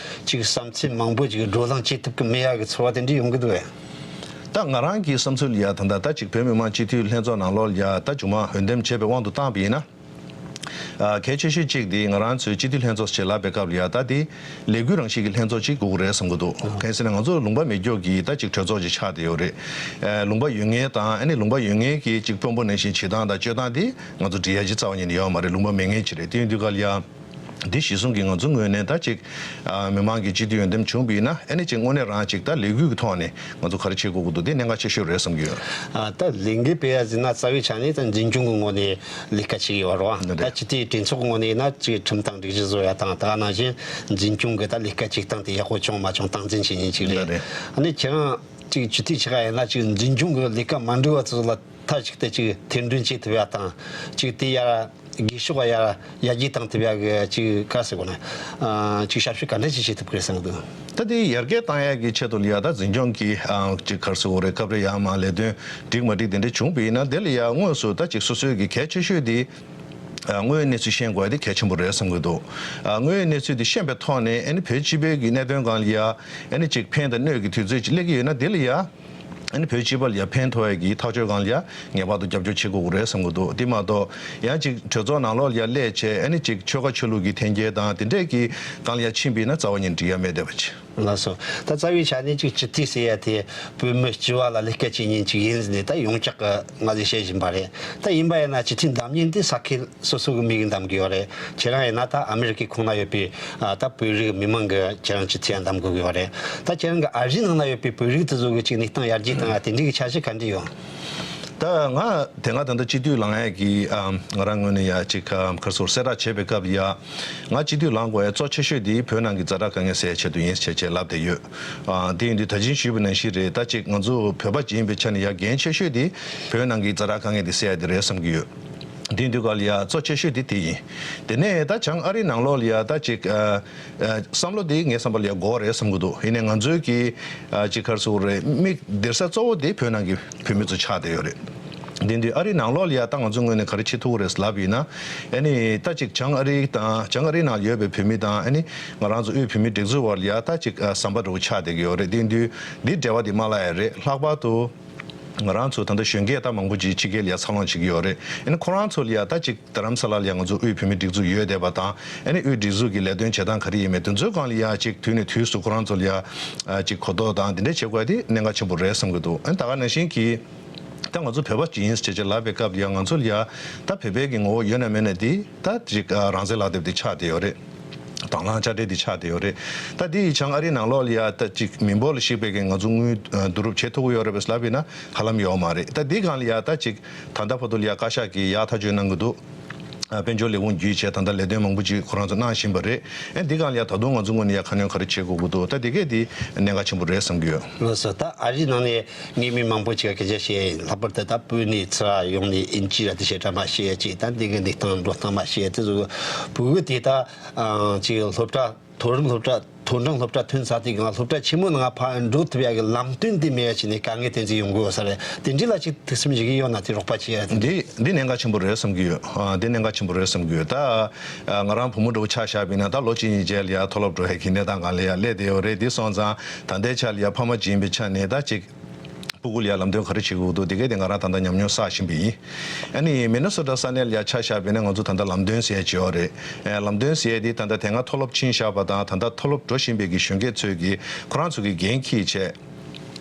ཅིག་བསམ་ཚུལ་མང་པོ་ཅིག་བགྲོ་གླེང་བྱེད་ཐུབ་ཀྱི་མེད་ཡ་གི་ཚོར་བ་དེ་འདྲ་ཡོང་གི་འདུག་བས། ད་ང་རང་གི་བསམ་ཚུལ་ལ་ཡ་ད་ལྟ་ད་ཅིག་བོད་མི་མང་སྤྱི་འཐུས་ལྷན་ཚོགས་ནང་ལོགས་ལ་ཡ་ད་མཇུག་མ་འོས་འདེམས་བྱས་པའི་དབང་དུ་བཏང་བ་ཡིན་ན། ཨ། གལ་ཆེ་ཤོས་གཅིག་དེ་ང་རང་ཚོའི་སྤྱི་འཐུས་ལྷན་ཚོགས་ཞེས་ལབ་པའི་སྐབས་ལ་ཡ་ད་དེ་ལས་འགུལ་རང་བཞིན་གྱི་ལྷན་ཚོགས་གཅིག་དགོས་ཀྱི་རེད་བསམ་གྱི་འདུག་གང་ཡིན་ཟེར་ན་ང་ཚོ་ལུང་པ་མེད་རྒྱུ་གི་ད་ཅིག་གྲོས་ཚོགས་ཅིག་ཆགས་བསྡད་ཡོད་རེད། ཨ། ལུང་པ་ཡོད་མཁན་དང་ཨ་ནི་ལུང་པ་ཡོད་མཁན་གྱི་ཅིག་དཔོན་པོ་ནང་བཞིན་བྱེད་སྟངས་དང་སྤྱོད་སྟངས་དེ་ང་ཚོ་འགྲིག་ཡ་ཅིག་རྩ་བ་ཉིད་ནས་ཡོད་མ་རེད། ལུང་པ་མེད་མཁན་ཅིག་རེད། དེ་ཡིན་དུས་སྒང་ལ་ཡ། འདི་གཞི་བཟུང་གིས་ང་ཚོ་ངོས་ནས་ད་ཅིག་ཨ། མི་མང་གི་སྤྱི་འཐུས་འོས་འདེམས་བྱུང་བ་ཡིན་ན་ཨ་ནི་ཅིག་དངོས་གནས་རང་ཅིག་ད་ལས་འགུལ་གྱི་ཐོག་ནས་ང་ཚོ་ག་རེ་བྱེད་དགོས་ཀྱི་འདུག་དེ་གནད་འགག་ཆེ་ཤོས་རེད་བསམ་གྱི་ཡོད། ཨ། ད་ལས་འགུལ་སྤེལ་ཡ་ཟེར་ན་རྩ་བའི་ཆ་ནས་ད་འཛིན་སྐྱོང་གི་ངོས་ནས་ལས་ཀ་བྱེད་ཀྱི་ཡོད་རེད་བ། ད་སྤྱི་འཐུས་གྲོས་ཚོགས་ཀྱི་ངོས་ནས་ཡིན་ན་ཅིག་ཁྲིམས་དང་སྒྲིག་གཞི་བཟོ་ཡ་དང་། ད་ག་ནང་བཞིན་འཛིན་སྐྱོང་གི་ད་ལས་ཀ་བྱེད་སྟངས་དེ་ཡག་པོ་བྱུང་མ་བྱུང་སྟངས་འཛིན་བྱེད་མཁན་ཅིག་རེད། ཨ་ནི་ཁྱེད་རང་ཅིག་སྤྱི་འཐུས་ཆགས་ཡ་ཡིན་ན་ཅིག་འཛིན་སྐྱོང་གི་ལས་ཀ་མ་འགྲིག་པ་ཚོ་ལ་མཐའ་གཅིག་ཏུ་ཅིག་ཐེར་འདོན་བྱེད་ཐུབ་ཡ་དང་། ཅིག་དེ་ཡར་ རྒས་ཤོས་ཡར་ཡར་རྒྱས་བཏང་ཐུབ་ཡག་གི་ཅིག་ག་རེ་ཟེར་དགོས་ན། ཨ། ཅིག་ཞབས་ཞུ་ག་འདྲ་ཅིག་བྱེད་ཐུབ་ཀྱི་རེད་བསམ་གི་འདུག་ད་དེ་ཡར་རྒྱས་བཏང་ཡག་གི་ཆེད་དུ་ལ་ཡ། ད་འཛིན་སྐྱོང་གི། ཨ། ཅིག་ག་རེ་ཟེར་དགོས་རེད། སྐབས་རེ་ཡར་མར་ལས་དོན་འགྲིག་མ་འགྲིག་དེ་འདྲ་བྱུང་བ་ཡིན་ན། དེ་ལ་ཡ་དངོས་སུ་ད་ཅིག་སོ་སོའི་གི་གལ་ཆེ་ཤོས་དེ། ཨ། དངོས་ཡོད་གནས་ཚུལ་ཤེས་དགོས་ཡ་དེ་གལ་ཆེན་པོ་རེད་བསམ་གི་འདུག་ཨ། དངོས་ཡོད་གནས་ཚུལ་དེ་ཤེས་པའི་ཐོག་ནས། ཨ་ནི་བོད་སྤྱི་པའི་གི་གནད་དོན་སྒང་ལ་ཡ། ཨ་ནི་ཅིག་ཕན་དང་གནོད་ཀྱི་དུས་ཚོད་ཅིག་སླེབས་ཀྱི་ཡོད་ན། དེ་ལ་ཡ། ཨ་ནི་བོད་སྤྱི་པ་ལ་ཡ་ཕན་ཐོགས་ཡ་གི་ཐག་གཅོད་སྒང་ལ་ཡ་ངེས་པར་དུ་རྒྱབ་སྐྱོར་བྱེད་དགོས་ཀྱི་རེད་བསམ་གྱི་འདུག་དེ་མ་གཏོགས་ཡང་ཅིག་གྲོས་ཚོགས་ནང་ལོགས་ལ་ཡ་སླེབས་བྱས། ཨ་ནི་ཅིག་ཆོལ་ཁ་ཆོས་ལུགས་ཀྱི་འཐེན་འཁྱེར་དང་དེ་འདྲས་ཀྱི་སྒང་ལ་ཡ་ཕྱིན་པ་ཡིན་ན། རྩ་བ་ཉིད་འགྲིག་ཡ་མེད་བསྡད་པ་ཅིག་ལགས་སོ། ད་རྩ་བའི་ཆ་ནས་ཅིག་སྤྱི་འཐུས་ཟེར་ཡ་དེ་བོད་མི་སྤྱི་བ་ལ་ལས་ཀ་བྱེད་མཁན་ཅིག་ཡིན་ཟེར་ནས་ད་ཡོངས་གྲགས་ཀྱི་ང་ཚོས་བཤད་བཞིན་པ་རེད། ད་ཡིན་པ་ཡིན་ན་སྤྱི་འཐུས་འདེམས་མཁན་དེ་ས་ཁུལ་སོ་སོ་གི་མི་གིས་འདེམས་གི་ཡོད་རེད། ཁྱེད་རང་ཡིན་ན་ད་ཨ་མི་རི་ཀའི་ཁོངས་ན་ཡོད་པའི། ཨ། ད་བོད་རིགས་མི་མང་གིས་ཁྱེད་རང་སྤྱི་འཐུས་ཡ་འདེམས་དགོས་ཀྱི་ཡོད་རེད། ད་ཁྱེད་རང་གི་ཨ་རིའི་ནང་ན་ཡོད་པའི་བོད་རིགས་དེ་ཚོ་གི་ཅིག་གནས་སྟངས་ཡར་རྒྱས་བཏང་ཡ་དེ་འདྲའི་གི་འཆར་གཞི་ག་འདྲ་ཡོད། ད་ང་དེ་སྔ་ད་ལྟ་སྤྱི་འཐུས་ལངས་ཡ་གི། ཨ། ང་རང་ངོས་ནས་ཡ་ཅིག་ག་རེ་ཟེར་དགོས་རེད། གསལ་བསྒྲགས་བྱས་པའི་སྐབས་ལ་ཡ། ང་སྤྱི་འཐུས་ལངས་དགོས་ཡ་གཙོ་ཆེ་ཤོས་དེ་བོད་ནང་གི་ཛ་དྲག་དཀའ་ངལ་སེལ་ཡ་ཆེད་དུ་ཡིན་ཟེར་བྱས་ལབ་བསྡད་ཡོད། ཨ། དེ་ཡིན་དུས་ད་གིན་ཞུས་པ་ནང་བཞིན་རེད། ད་ཅིག་ང་ཚོ་བོད་པ་ཅིག་ཡིན་པའི་ཆ་ནས་ཡ་འགན་ཆེ་ཤོས་དེ་བོད་ནང་གི་ཛ་དྲག་དཀའ་ངལ་དེ་སེལ་ཡ་དེ་རེད་བསམ་གྱི་ཡོད། དེ་ཡིན་དུས་ག་ལ་ཡ་གཙོ་ཆེ་ཤོས་དེ་དེ་ཡིན། དེ་ནས་ད་བྱང་ཨ་རིའི་ནང་ལོགས་ལ་ཡ་ད་ཅིག་ཨ། ཨ། བསམ་བློ་དེ་ངའི་བསམ་པ་ལ་ཡ་དགོས་རེད་བསམ་གྱི་འདུག་ཡིན་ནའི་ང་ཚོའི་གི། ཨ། ཅིག་ག་རེ་ཟེར་དགོས་རེད། མིག་སྟེར་ས་གཙོ་བོ་དེ་བོད་ནང་གི་བོད་མི་ཚོ་ཆགས་བསྡད་ཡོད་རེད། དེ་དུས་ཨ་རིའི་ནང་ལོགས་ལ་ཡ་ད་ང་ཚོའི་ངོས་ནས་ག་རེ་བྱེད་ཐུབ་ཀྱི་རེད་ལབ་ཡིན་ན། ཨ་ནི་ད་ཅིག་བྱང་ཨ་རི་དང་། བྱང་ཨ་རིའི་ནང་ཡོད་པའི་བོད་མི་དང་། ཨ་ནི་ང་རང་ཚོ་དབུས་བོད་མིའི་སྒྲིག་འཛུགས་བར་ལ་ཡ་ད་ཅིག་ཨ། ཟམ་པ་འདྲ་བོ་ཆགས་བསྡད་ཀྱི་ཡོད་རེད། དེ་དུས་འདི་འབྲེལ་བ་དེ་མ་བརླག་ཡ་རེད། ལྷག་པར་དུ་ང་རང་ཚོ་ད་ལྟ་གཞོན་སྐྱེས་ད་མང་པོ་ཅིག་ཕྱི་རྒྱལ་ལ་ཡ་འཚར་ལོངས་བྱེད་ཀྱི་ཡོད་རེད། ཨ་ནི་ཁོ་རང་ཚོ་ལ་ཡ་ད་ཅིག་རྡ་རམ་ས་ལ་ལ་ཡ་ང་ཚོ་དབུས་བོད་མིའི་སྒྲིག་འཛུགས་ཡོད་བསྡད་པ་དང་། ཨ་ནི་དབུས་སྒྲིག་འཛུགས་ཀྱི་ལས་དོན་བྱེད་སྟངས་ག་རེ་ཡིན་མིན་དེ་ཚོའི་སྒང་ལ་ཡ་ཅིག་དུས་ནས་དུས་སུ་ཁོ་རང་ཚོ་ལ་ཡ། ཨ། ཅིག་གོ་རྟོགས་དང་དེ་འདྲ་བྱེད་དགོས་ཡ་དེ་གནད་འགག་ཆེན་པོ་རེད་བསམ་གྱི་འདུག་ཨ་ནི་ད་ག་ནང་བཞིན་གྱི་ད་ང་ཚོ་བོད་པ་ཅིག་ཡིན་ཟེར་བྱས་ལབ་པའི་སྐབས་ལ་ཡ་ང་ཚོ་ལ་ཡ་ད་བོད་པའི་གི་ངོ་བོ་ཡོད་ན་མེད་ན་དེ་ད་ཅིག་ཨ། རང་བཙན་ལག་དེབ་དེ་ཆགས་བསྡད་ཡོད་རེད། དང་བླངས་དཔྱ་ཁྲལ་དེ་ཆགས་བསྡད་ཡོད་རེད། ད་དེ་ཡི་བྱང་ཨ་རིའི་ནང་ལོགས་ལ་ཡ་ད་ཅིག་མི་འབོར་ལ་གཞིགས་པའི་གི་ང་ཚོ་དངུལ་བསྡུ་རུབ་བྱེད་ཐུབ་ཀྱི་ཡོད་རེད་པས་ལབ་ཡིན་ན་ཧ་ལམ་ཡོད་མ་རེད། ད་དེ་སྒང་ལ་ཡ་ད་ཅིག་ད་ལྟ་བར་དུ་ལ་ཡ་བཀའ་ཤག་གིས་ཡག་ཐག་གཅོད་གནང་གི་འདུག་ཨ། དཔལ་འབྱོར་ལས་ཁུངས་བརྒྱུད་བྱས་ད་ལྟ་ལས་དོན་མང་པོ་ཅིག་ཁོ་རང་ཚོ་གནང་བཞིན་པ་རེད། ཨ། འདི་སྒང་ལ་ཡ་ད་དུང་ང་ཚོ་ངོས་ནས་ཡ་ཁ་སྣོན་ག་རེ་བྱེད་དགོས་ཀྱི་འདུག་ད་དེ་གས་དེ་གནད་འགག་ཆེན་པོ་རེད་བསམ་གྱི་ཡོད། ལགས་སོ། ད་ཨ་རིའི་ནང་ནས་ངས་མི་མང་པོ་ཅིག་ག་སྐད་ཆ་བཤད་ཡིན། ལྷག་པར་དུ་ད་བོད་ནས་ཚུར་ཡོང་ནས་དབྱིན་ཇི་ར་དེ་བཤད་གྲྭ་མ་བཤད་ཡ་ཅིག་ད་འདི་གི་འདི་སྟངས་འགྲོ་སྟངས་མ་བཤད་ཡ་དེ་ཚོ་བོད་གི་དེ་ད། ཨ། ཅིག་སློབ་གྲྭ། མཐོ་རིམ་སློབ་གྲྭ། མཐོ་འབྲིང་སློབ་གྲྭ་ཐོན་ཚར་དུས་སྒང་སློབ་གྲྭ་ཆེན་མོ་ནང་ཕར་འགྲོ་ཐུབ་ཡ་གི་ལམ་སྟོན་དེ་མེད་ཡ་བྱས་ནས་དཀའ་ངལ་དེ་ཚོ་ཡོང་གི་ཡོད་ས་རེད། དེ་འདྲ་ལ་ཅིག་ཐུགས་སེམས་བཞེས་ཀྱི་ཡོད་ན་དེ་རོགས་པ་བྱེད་ཡ་དེ་འདྲ། འདི་འདི་གནད་འགག་ཆེན་པོ་རེད་བསམ་གྱི་ཡོད། ཨ། འདི་གནད་འགག་ཆེན་པོ་རེད་བསམ་གྱི་ཡོད། ད། ཨ། ང་རང་བུ་མོ་འདྲ་བོ་ཆ་བཞག་པ་ཡིན་ན། ད་ལོ་གཅིག་གཉིས་རྗེས་ལ་ཡ་མཐོ་སློབ་འགྲོ་ཡ་གི་གནས་སྟངས་སྒང་ལ་ཡ་སླེབས་བསྡད་ཡོད་རེད། དེ་སོང་ཙང་ད་ལྟའི་ཆ་ལ་ཡ་ཕ་མ་ཅིག་ཡིན་པའི་ཆ་ནས་ད་ཅིག་སྤུ་གུ་ལ་ཡ་ལམ་སྟོན་ག་རེ་བྱེད་དགོས་འདུག་དེ་གས་དེ་ང་རང་ད་ལྟ་ཉམས་མྱོང་བསགས་བཞིན་པ་ཡིན། ཨ་ནི་མི་ནི་སོ་ཊ་ས་གནས་ལ་ཡ་ཆ་བཞག་པ་ཡིན་ན། ང་ཚོ་ད་ལྟ་ལམ་སྟོན་ཟེར་ཡ་ཅིག་ཡོད་རེད། ཨ། ལམ་སྟོན་ཟེར་ཡ་དེ་ད་ལྟ་དེ་སྔ་མཐོ་སློབ་ཕྱིན་བཞག་པ་དང་ད་ལྟ་མཐོ་སློབ་འགྲོ་བཞིན་པའི་གི་གཞོན་སྐྱེས་ཚོས་གི་ཁོ་རང་ཚོ་གི་འགན་འཁྱེར་བྱས།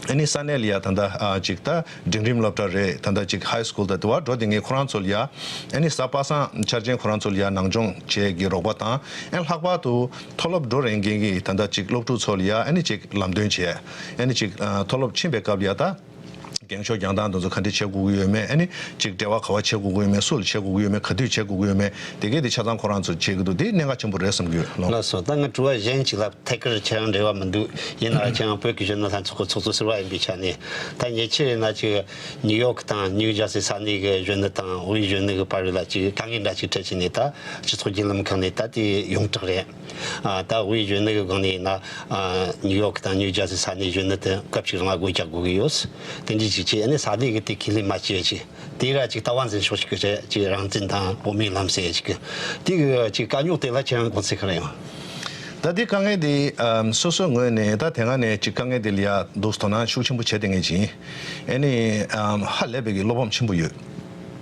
ཨ་ནི་ས་གནས་ལ་ཡ་ད་ལྟ། ཨ། ཅིག་ད་འབྲིང་རིམ་སློབ་གྲྭ་རེད། ད་ལྟ་ཅིག་ཧའི་སི་ཀུལ་དང་དེ་བར་འགྲོ་བསྡད་མཁན་ཁོ་རང་ཚོ་ལ་ཡ། ཨ་ནི་གཟའ་པ་སངས་འཆར་ཅན་ཁོ་རང་ཚོ་ལ་ཡ་ནང་སྦྱོང་བྱེད་ཀྱི་རོགས་པ་དང་། ཨ་ནི་ལྷག་པར་དུ་མཐོ་སློབ་འགྲོ་རན་མཁན་གྱི་ད་ལྟ་ཅིག་སློབ་ཕྲུག་ཚོ་ལ་ཡ་ཨ་ནི་ཅིག་ལམ་སྟོན་བྱས། ཨ་ནི་ཅིག་ཨ། མཐོ་སློབ་ཕྱིན་པའི་སྐབས་ལ་ཡ་ད། འགེངས་ཤོག་རྒྱག་སྟངས་དེ་ཚོ་ག་འདྲ་བྱེད་དགོས་ཀྱི་ཡོད་མེད། ཨ་ནི་ཅིག་འབྲེལ་བ་ག་པར་བྱེད་དགོས་ཀྱི་ཡོད་མེད། སུ་ལ་བྱེད་དགོས་ཀྱི་ཡོད་མེད། ག་དུས་བྱེད་དགོས་ཀྱི་ཡོད་མེད། དེ་གས་དེ་ཆ་ཚང་ཁོ་རང་ཚོ་བྱེད་ཀྱི་འདུག་དེ་གནད་འགག་ཆེན་པོ་རེད་བསམ་གྱི་ཡོད། ལགས་སོ། ད་ང་དྲི་བ་གཞན་ཅིག་ལ། ཐད་ཀར་ཁྱེད་རང་འབྲེལ་བ་མི་འདུག་ཡིན་ན་ཁྱེད་རང་བོད་ཀྱི་གཞོན་ནུ་ལྷན་ཚོགས་ཀྱི་ཚོགས་གཙོ་ཟུར་པ་ཡིན་པའི་ཆ་ནས། ད་ཉེ་ཆར་ཡིན་ན་ཅིག་ནིའུ་ཡོག་དང་ནིའུ་ཇར་སི་ས་གནས་ཀྱི་གཞོན་ནུ་དང་དབུས་གཞོན་ནུ་གི་བར་ལ་ཅིག་དཀའ་ངལ་འདྲ་ཅིག་འཕྲད་བྱས་ནས། ད་སྤྱི་ཚོགས་བརྒྱུད་ལམ་ཁག་ནས་ད་དེ་ཡོངས་གྲགས་རེད། ཨ། ད་དབུས་གཞོན་ནུ་གི་སྒང་ནས་ཡིན་ན། ཨ། ནིའུ་ཡོག་དང་ནིའུ་ཇར་སི་ས་གནས་གཞོན་ནུ་དེ་སྐབས་ཅིག་རིང་ལ་སྒོ་རྒྱག་དགོས་ཀྱི་ཡོད། དེ་འདྲ་ཅིག་བྱས། ཨ་ནི་ས་གནས་ཀྱི་དེ་ཁས་ལེན་མ་བྱས་ཅིག་དེ་ར་ཅིག་ལྟ་བ་འཛིན་ཕྱོགས་ཤིག་གི་རེད། ཅིག་རང་བཙན་དང་འོས་མིའི་ལམ་ཟེར་ཅིག་གི། དེ་གི་ཅིག་དཀའ་རྙོག་དེ་ལ་ཁྱེད་རང་དགོངས་ཚུལ་ག་རེ་ཡོད། ད་དེ་དཀའ་ངལ་དེ། ཨམ། སོ་སོའི་ངོས་ནས་ད་དེ་སྔ་ནས་ཅིག་དཀའ་ངལ་དེ་ལ་ཡ་འདུག་དོ་སྣང་ཤུགས་ཆེན་པོ་བྱས་བསྡད་མཁན་ཅིག་ཡིན། ཨ་ནི། ཨམ། ཧ་ལས་པའི་གི་བློ་ཕམ་ཆེན་པོ་ཡོད།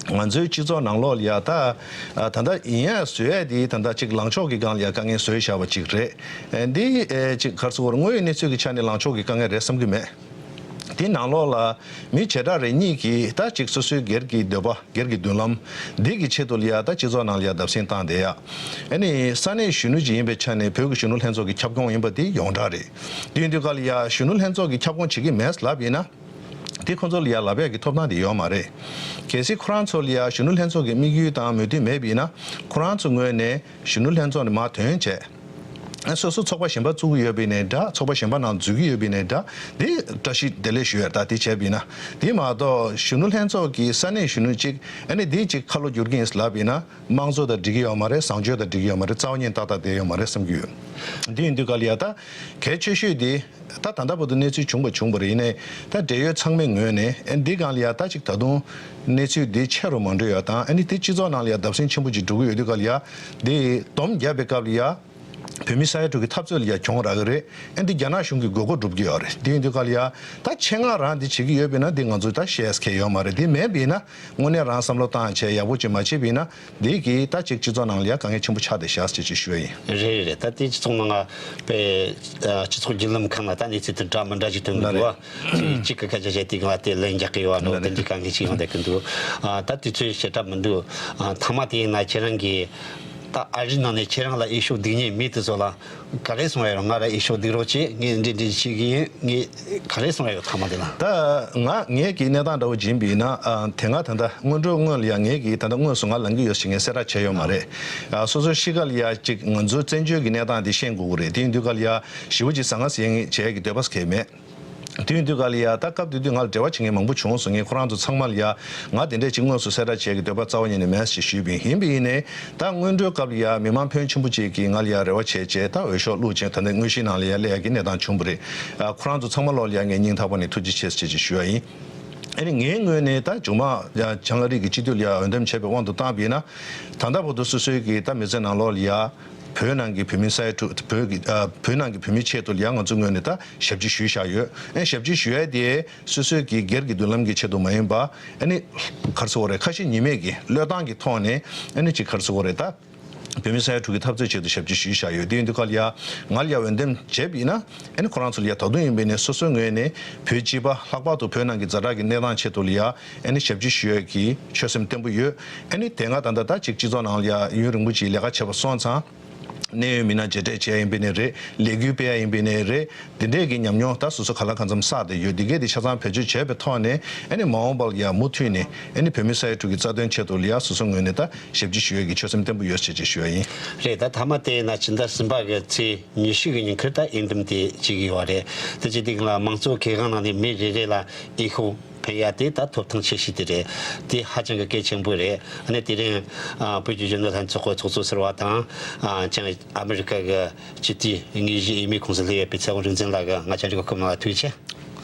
ང་ཚོའི་སྤྱི་ཚོགས་ནང་ལོགས་ལ་ཡ་ད། ཨ། ད་ལྟ་ཡིན་ཡ་བཟོ་ཡ་དེ་ད་ལྟ་ཅིག་ལངས་ཕྱོགས་ཀྱི་སྒང་ལ་ཡ་དཀའ་ངལ་བཟོས་བཞག་པ་ཅིག་རེད། ཨ། འདི། ཨེ། ཅིག་ག་རེ་ཟེར་དགོས་རེད། དངོས་ཡོད་གནས་ཚུལ་གྱི་ཆ་ནས་ལངས་ཕྱོགས་ཀྱི་དཀའ་ངལ་རེད་བསམ་གྱི་མེད། དེའི་ནང་ལོགས་ལ་མི་བྱེ་བྲག་རེ་གཉིས་ཀྱིས་ད་ཅིག་སོ་སོའི་སྒེར་གྱི་འདོད་པ། སྒེར་གྱི་མདུན་ལམ་འདི་གི་ཆེད་དུ་ལ་ཡ་ད་སྤྱི་ཚོགས་ནང་ལ་ཡ་བརྡབ་གསིག་བཏང་བསྡད་ཡ། ཨ་ནི་ས་གནས་གཞོན་ནུ་ཅིག་ཡིན་པའི་ཆ་ནས་བོད་ཀྱི་གཞོན་ནུ་ལྷན་ཚོགས་ཀྱི་ཁྱབ་ཁོངས་ཡིན་པ་དེ་ཡོངས་གྲགས་རེད། དེ་ཡིན་དུས་ག་ལ་ཡ་གཞོན་ནུ་ལྷན་ཚོགས་ཀྱི་ཁྱབ་ཁོངས་བྱེད་ཀྱི་མེད་ལབ་ཡིན་ན། དེ་ཁོ་ཚོ་ལ་ཡ་ལབ་ཡ་གི་ཐོབ་ཐང་དེ་ཡོད་མ་རེད། གལ་སྲིད་ཁོ་རང་ཚོ་ལ་ཡ་གཞོན་ནུ་ལྷན་ཚོགས་ཀྱི་དམིགས་ཡུལ་དང་མོས་མཐུན་མེད་པ་ཡིན་ན། ཁོ་རང་ཚོ་ངོས་ནས་གཞོན་ནུ་ལྷན་ཚོགས་ནས་མར་ཐོན་བྱས། ཨ་སོ་སོ་ཚོགས་པ་གཞན་པ་བཙུགས་ཀྱི་ཡོད་པ་ཡིན་ནའི་འདྲ། ཚོགས་པ་གཞན་པ་ནང་འཛུལ་གྱི་ཡོད་པ་ཡིན་ནའི་འདྲ། འདི་བཀྲ་ཤིས་བདེ་ལེགས་ཞུ་ཡ་རེད། ད་འདི་བྱས་པ་ཡིན་ན། འདི་མ་གཏོགས་གཞོན་ནུ་ལྷན་ཚོགས་ཀྱི་ས་གནས་གཞོན་ནུ་གཅིག་ཨ་ནི་འདི་གཅིག་ཁ་ལོ་བསྒྱུར་གྱི་ཡིན་ལབ་པ་ཡིན་ན། དམངས་གཙོ་དང་འགྲིག་གི་ཡོད་མ་རེད། བཟང་སྤྱོད་དང་འགྲིག་གི་ཡོད་མ་རེད། རྩ་བ་ཉིད་ཏག་ཏག་བསྡད་ཡོད་མ་རེད་བསམ་གྱི་ཡོད། འདི་ཡིན་དུས་ག་ལ་ཡ་ད་གལ་ཆེ་ཤོས་དེ། ད་ད་ལྟ་བར་དུ་གནས་ཚུལ་བྱུང་བ་བྱུང་བ་རེད། ཡིན་ནའི་ད་འབྲེལ་ཡོད་ཚང་མའི་ངོས་ནས་ཨ་འདི་སྒང་ལ་ཡ་ད་ཅིག་ད་དུང་གནས་ཚུལ་འདི་ཆེ་རུ་མ་འགྲོ་ཡ་དང་། ཨ་ནི་དེ་སྤྱི་ཚོགས་ནང་ལ་ཡ་བརྡབ་གསིག་ཆེན་པོ་ཅིག་འགྲོ་གི་ཡོད་དུས་ག་ལ་ཡ། འདི་སྡོམ་བརྒྱབ་པའི་སྐབས་ལ་ཡ། བོད་མི་ས་ཡ་དྲུག་གི་འཐབ་རྩོད་ལ་ཡ་གྱོང་རག་གི་རེད། ཨ་འདི་རྒྱ་ནག་གཞུང་གི་དགོས་མཁོ་སྒྲུབ་ཀྱི་ཡོད་རེད། འདི་ཡིན་དུས་ག་ལ་ཡ། ད་ཆེད་མངགས་རང་འདི་བྱེད་ཀྱི་ཡོད་པ་ཡིན་ན་འདི་ང་ཚོས་ད་བཤད་ཡས་ཁེལ་ཡོད་མ་རེད། འདི་མེད་པ་ཡིན་ན། དངོས་གནས་རང་བསམ་བློ་བཏང་བྱས་ཡག་པོ་ཅིག་མ་བྱས་པ་ཡིན་ན། འདི་གིས་ད་ཅིག་སྤྱི་ཚོགས་ནང་ལ་ཡ་དཀའ་ངལ་ཆེན་པོ་ཆགས་བསྡད་ཤག་ཅེས་ཅིག་ཞུ་ཡ་ཡིན། རེད་རེད་རེད། ད་དེ་སྤྱི་ཚོགས་ནང་ལ་པའི་ཨ་སྤྱི་ཚོགས་བརྒྱུད་ལམ་ཁག་ན་ད་གནས་ཚུལ་དེ་འདྲ་མི་འདྲ་ཞིག་ཐོན་གི་འདུག་བ། ཅིག་གཅིག་གི་སྐད་ཆ་བཤད་དུས་སྒང་ལ་དེ་ལན་རྒྱག་གི་ཡོད་བ་ནོ། དེ་འདྲའི་དཀའ་ངལ་ཞིག་ཡོང་བསྡད་གི་འདུག་ཨ་ད་དུས་ཚོད་ཞེ་དྲག་མི་འདུག་ཨ་མཐའ་མ་དེ་ཡིན་ན་ཁྱེད་རང་གིས་ད་ཨ་རིའི་ནང་ནས་ཁྱེད་རང་ལ་འོས་ཤོག་ལྡིང་མཁན་མི་དེ་ཚོ་ལ། ག་རེ་གསུང་ཡ་ཡོད། ང་ལ་འོས་ཤོག་ལྡིང་རོགས་བྱེད། ངས་འདི་འདྲ་བྱེད་ཀྱི་ཡིན། ངས་ག་རེ་གསུང་ཡ་ཡོད་མཐའ་མ་དེ་ལ། ད་ང་ངེད་ཀྱི་གནས་སྟངས་འདྲ་བོ་ཅིག་ཡིན་པ་ཡིན་ན། ཨ་དེ་སྔ་ད་ལྟ་སྔོན་འགྲོ་སྔོན་ལ་ཡ་ངེད་ཀྱིས་ད་ལྟ་དངོས་སུ་ང་ལངས་ཀྱི་ཡོད་ཞེས་ངས་གསལ་བསྒྲགས་བྱས་ཡོད་མ་རེད། ཨ་སོ་སོའི་གཤིས་ཀ་ལ་ཡ་ཅིག་ང་ཚོའི་བཙན་བྱོལ་གྱི་གནས་སྟངས་འདི་ཤེས་དགོས་ཀྱི་རེད། དེ་ཡིན་དུས་ག་ལ་ཡ་ཞེ་པོ་ཅིག་ཟང་ངེ་ཟིང་ངེ་བྱེད་ཡ་གི་འདོད་པ་གང་ཡང་མེད། དེ་ཡིན་དུས་ག་ལ་ཡ་ད་སྐབས་དེ་དུས་ང་ལ་འབྲེལ་བ་བྱེད་མཁན་མང་པོ་བྱུང་སོང་། ངས་ཁོ་རང་ཚོ་ཚང་མ་ལ་ཡ་ང་དེ་འདྲས་ཅིག་དངོས་སུ་གསལ་བསྒྲགས་བྱེད་ཀྱི་འདོད་པ་རྩ་བ་ཉིད་ནས་མེད་ཞེས་ཞུས་པ་ཡིན། ཡིན་པ་ཡིན་ནའི་ད་སྔོན་འགྲོའི་སྐབས་ལ་ཡ་མི་མང་ཕོན་ཆེན་པོ་ཅིག་གིས་ང་ལ་ཡ་རེ་བ་བྱས་བྱས། ད་འོས་ཤོག་བླུགས་བྱས་ད་ནི་དངོས་གཞིའི་ནང་ལ་ཡ་སླེབས་ཡ་གི་གནས་སྟངས་བྱུང་བ་རེད། ཨ་ཁོ་རང་ཚོ་ཚང་མ་ལོག་ལ་ཡ་ངས་སྙིང་ཐག་པ་ནས་ཐུགས་རྗེ་ཆེ་ཞེས་ཞུ་བ་ཡིན། ཨ་ནི་ངའི་ངོས་ནས་ད་མཇུག་མ་ཡ་བྱང་ཨ་རི་གི་སྤྱི་འཐུས་ལ་ཡ་འོས་འདེམས་བྱས་པའི་དབང་དུ་བཏང་བ་ཡིན་ན། ད་ལྟ་བར་དུ་སོ་སོའི་གི་ད་མི་ཚེ་ནང་ལོགས་ལ་ཡ། བོད་ནང་གི་བོད་མི་ས་ཡ་དྲུག་བོད་ཀྱི་ཨ་བོད་ནང་གི་བོད་མིའི་ཆེད་དུ་ལ་ཡ་ང་ཚོའི་ངོས་ནས་ད་ཞབས་ཕྱི་ཞུས་བཞག་ཡོད། ཨེ་ཞབས་ཕྱི་ཞུ་ཡ་དེ་སོ་སོའི་གི་སྒེར་གྱི་མདུན་ལམ་གྱི་ཆེད་དུ་མ་ཡིན་པ། ཨ་ནི་ག་རེ་ཟེར་དགོས་རེད། ཁ་ཞེ་གཉིས་མེད་ཀྱི་བློས་བཏང་གི་ཐོག་ནས་ཨ་ནི་ཅིག་ག་རེ་ཟེར་དགོས་རེད། ད་བོད་མི་ས་ཡ་དྲུག་གི་འཐབ་རྩོད་ཆེད་དུ་ཞབས་ཕྱི་ཞུས་བཞག་ཡོད། དེ་ཡིན་དུས་ག་ལ་ཡ་ང་ལ་ཡ་འོས་འདེམས་བྱས་པ་ཡིན་ན། ཨ་ནི་ཁོ་རང་ཚོ་ལ་ཡ་ད་དུང་ཡིན་པ་ཡིན་ནའི་སོ་སོའི་ངོས་ནས་བོད་སྤྱི་པ་ལྷག་པར་དུ་བོད་ནང་གི་ཛ་དྲག་གི་གནས་སྟངས་ཆེད་དུ་ལ་ཡ་ཨ་ནི་ཞབས་ཕྱི་ཞུ་ཡ་གི་ཆོད་སེམས་བརྟན་པོ་ཡོད། ཨ་ནི་དེ་སྔ་ད་ལྟ་ད་ཅིག་སྤྱི་ཚོགས་ནང་ལ་ཡ་ཡུན་རིང་པོ་ཅིག་ལས་ཀ་བྱས་པ་སོང་ཙང་། གནད་ཡོད་མི་སྣ་མཇལ་འཕྲད་བྱས་ཡིན་པ་ནས་རེད། ལས་འགུལ་སྤེལ་ཡ་ཡིན་པ་ནས་རེད། འདི་འདྲས་ཀྱི་ཉམས་མྱོང་ད་སོ་སོ་གང་ལ་གང་འཚམ་བསགས་བསྡད་ཡོད། འདི་གས་དེ་ཆ་ཚང་བེད་སྤྱོད་བྱས་པའི་ཐོག་ནས་ཨ་ནི་མ་འོངས་པ་ལ་ཡ་མུ་མཐུད་ནས་ཨ་ནི་བོད་མི་ས་ཡ་དྲུག་གི་རྩ་དོན་ཆེད་དུ་ལ་ཡ་སོ་སོ་ངོས་ནས་ད་ཞབས་ཕྱི་ཞུ་ཡ་གི་ཆོད་སེམས་བརྟན་པོ་ཡོད་ཅེས་ཅིག་ཞུ་ཡ་ཡིན། རེད། ད་མཐའ་མ་དེ་ཡིན་ན་ཕྱི་ཟླ་གསུམ་པ་གི་ཚེས་ཉི་ཤུ་གི་ཉིན་ཁར་ད་འོས་འདེམས་དེ་བྱེད་ཀྱི་ཡོད་རེད། དེ་བྱེད་དུས་ལ་དམངས་གཙོ་ཁེ་གང་ནང་ནས་མི་རེ་རེ་ལ་འོས་ཤོག་ཕུལ་ཡ་དེ་ད་ཐོབ་ཐང་ཆེ་ཤོས་དེ་རེད། དེ་ཧ་ཅང་གི་གལ་ཆེན་པོ་རེད། ཨ་ནི་དེ་རིང་ཨ་བོད་ཀྱི་གཞོན་ནུ་ལྷན་ཚོགས་ཀྱི་ཚོགས་གཙོ་ཟུར་པ་དང་། ཨ་ཅང་ཨ་མི་རི་ཀ་གི་སྤྱི་འཐུས་དངོས་གཞིའི་འོས་མིའི་ཁོངས་སུ་སླེབས་ཡོད་པའི་ཚེ་དབང་རིག་འཛིན་ལགས་ཀྱིས་ང་ཅག་འདི་ག་སྐུ་མི་ལ་ཐུགས་རྗེ་ཆེ།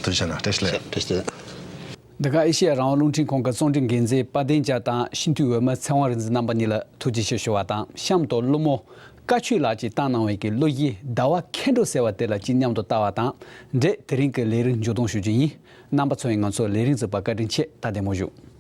ཐུགས་རྗེ་གནང་། བཀྲ་ཤིས་བདེ་ལེགས། བཀྲ་ཤིས་བདེ་ལེགས། འདི་ག་ཨེ་ཤེ་ཡ་རང་དབང་རླུང་འཕྲིན་ཁང་གི་རྩོམ་སྒྲིག་འགན་འཛིན་དཔལ་ལྡན་རྒྱལ་དང་སྤྱི་འཐུས་འོས་མི་ཚེ་དབང་རིག་འཛིན་རྣམ་པ་གཉིས་ལ་ཐུགས་རྗེ་ཆེ་ཞུ་བ་དང་། གཤམ་དུ་གླུ་མོ་བཀའ་ཆོས་ལགས་ཀྱིས་བཏང་གནང་བའི་གི་གླུ་གཞས་ཟླ་བ་མཁའ་འགྲོ་ཟེར་བ་དེ་ལ་ཅིག་མཉམ་དུ་བལྟ་བ་དང་འབྲེལ་དེ་རིང་གི་ལས་རིམ་མཇུག་སྡོམ་ཞུ་རྒྱུ་ཡིན། རྣམ་པ་ཚོ་ཡིས་ང་ཚོའི་ལས་རིམ་གཟིགས་པར་བཀའ་དྲིན་ཆེ། ད་བདེ་མོ་བཞུགས།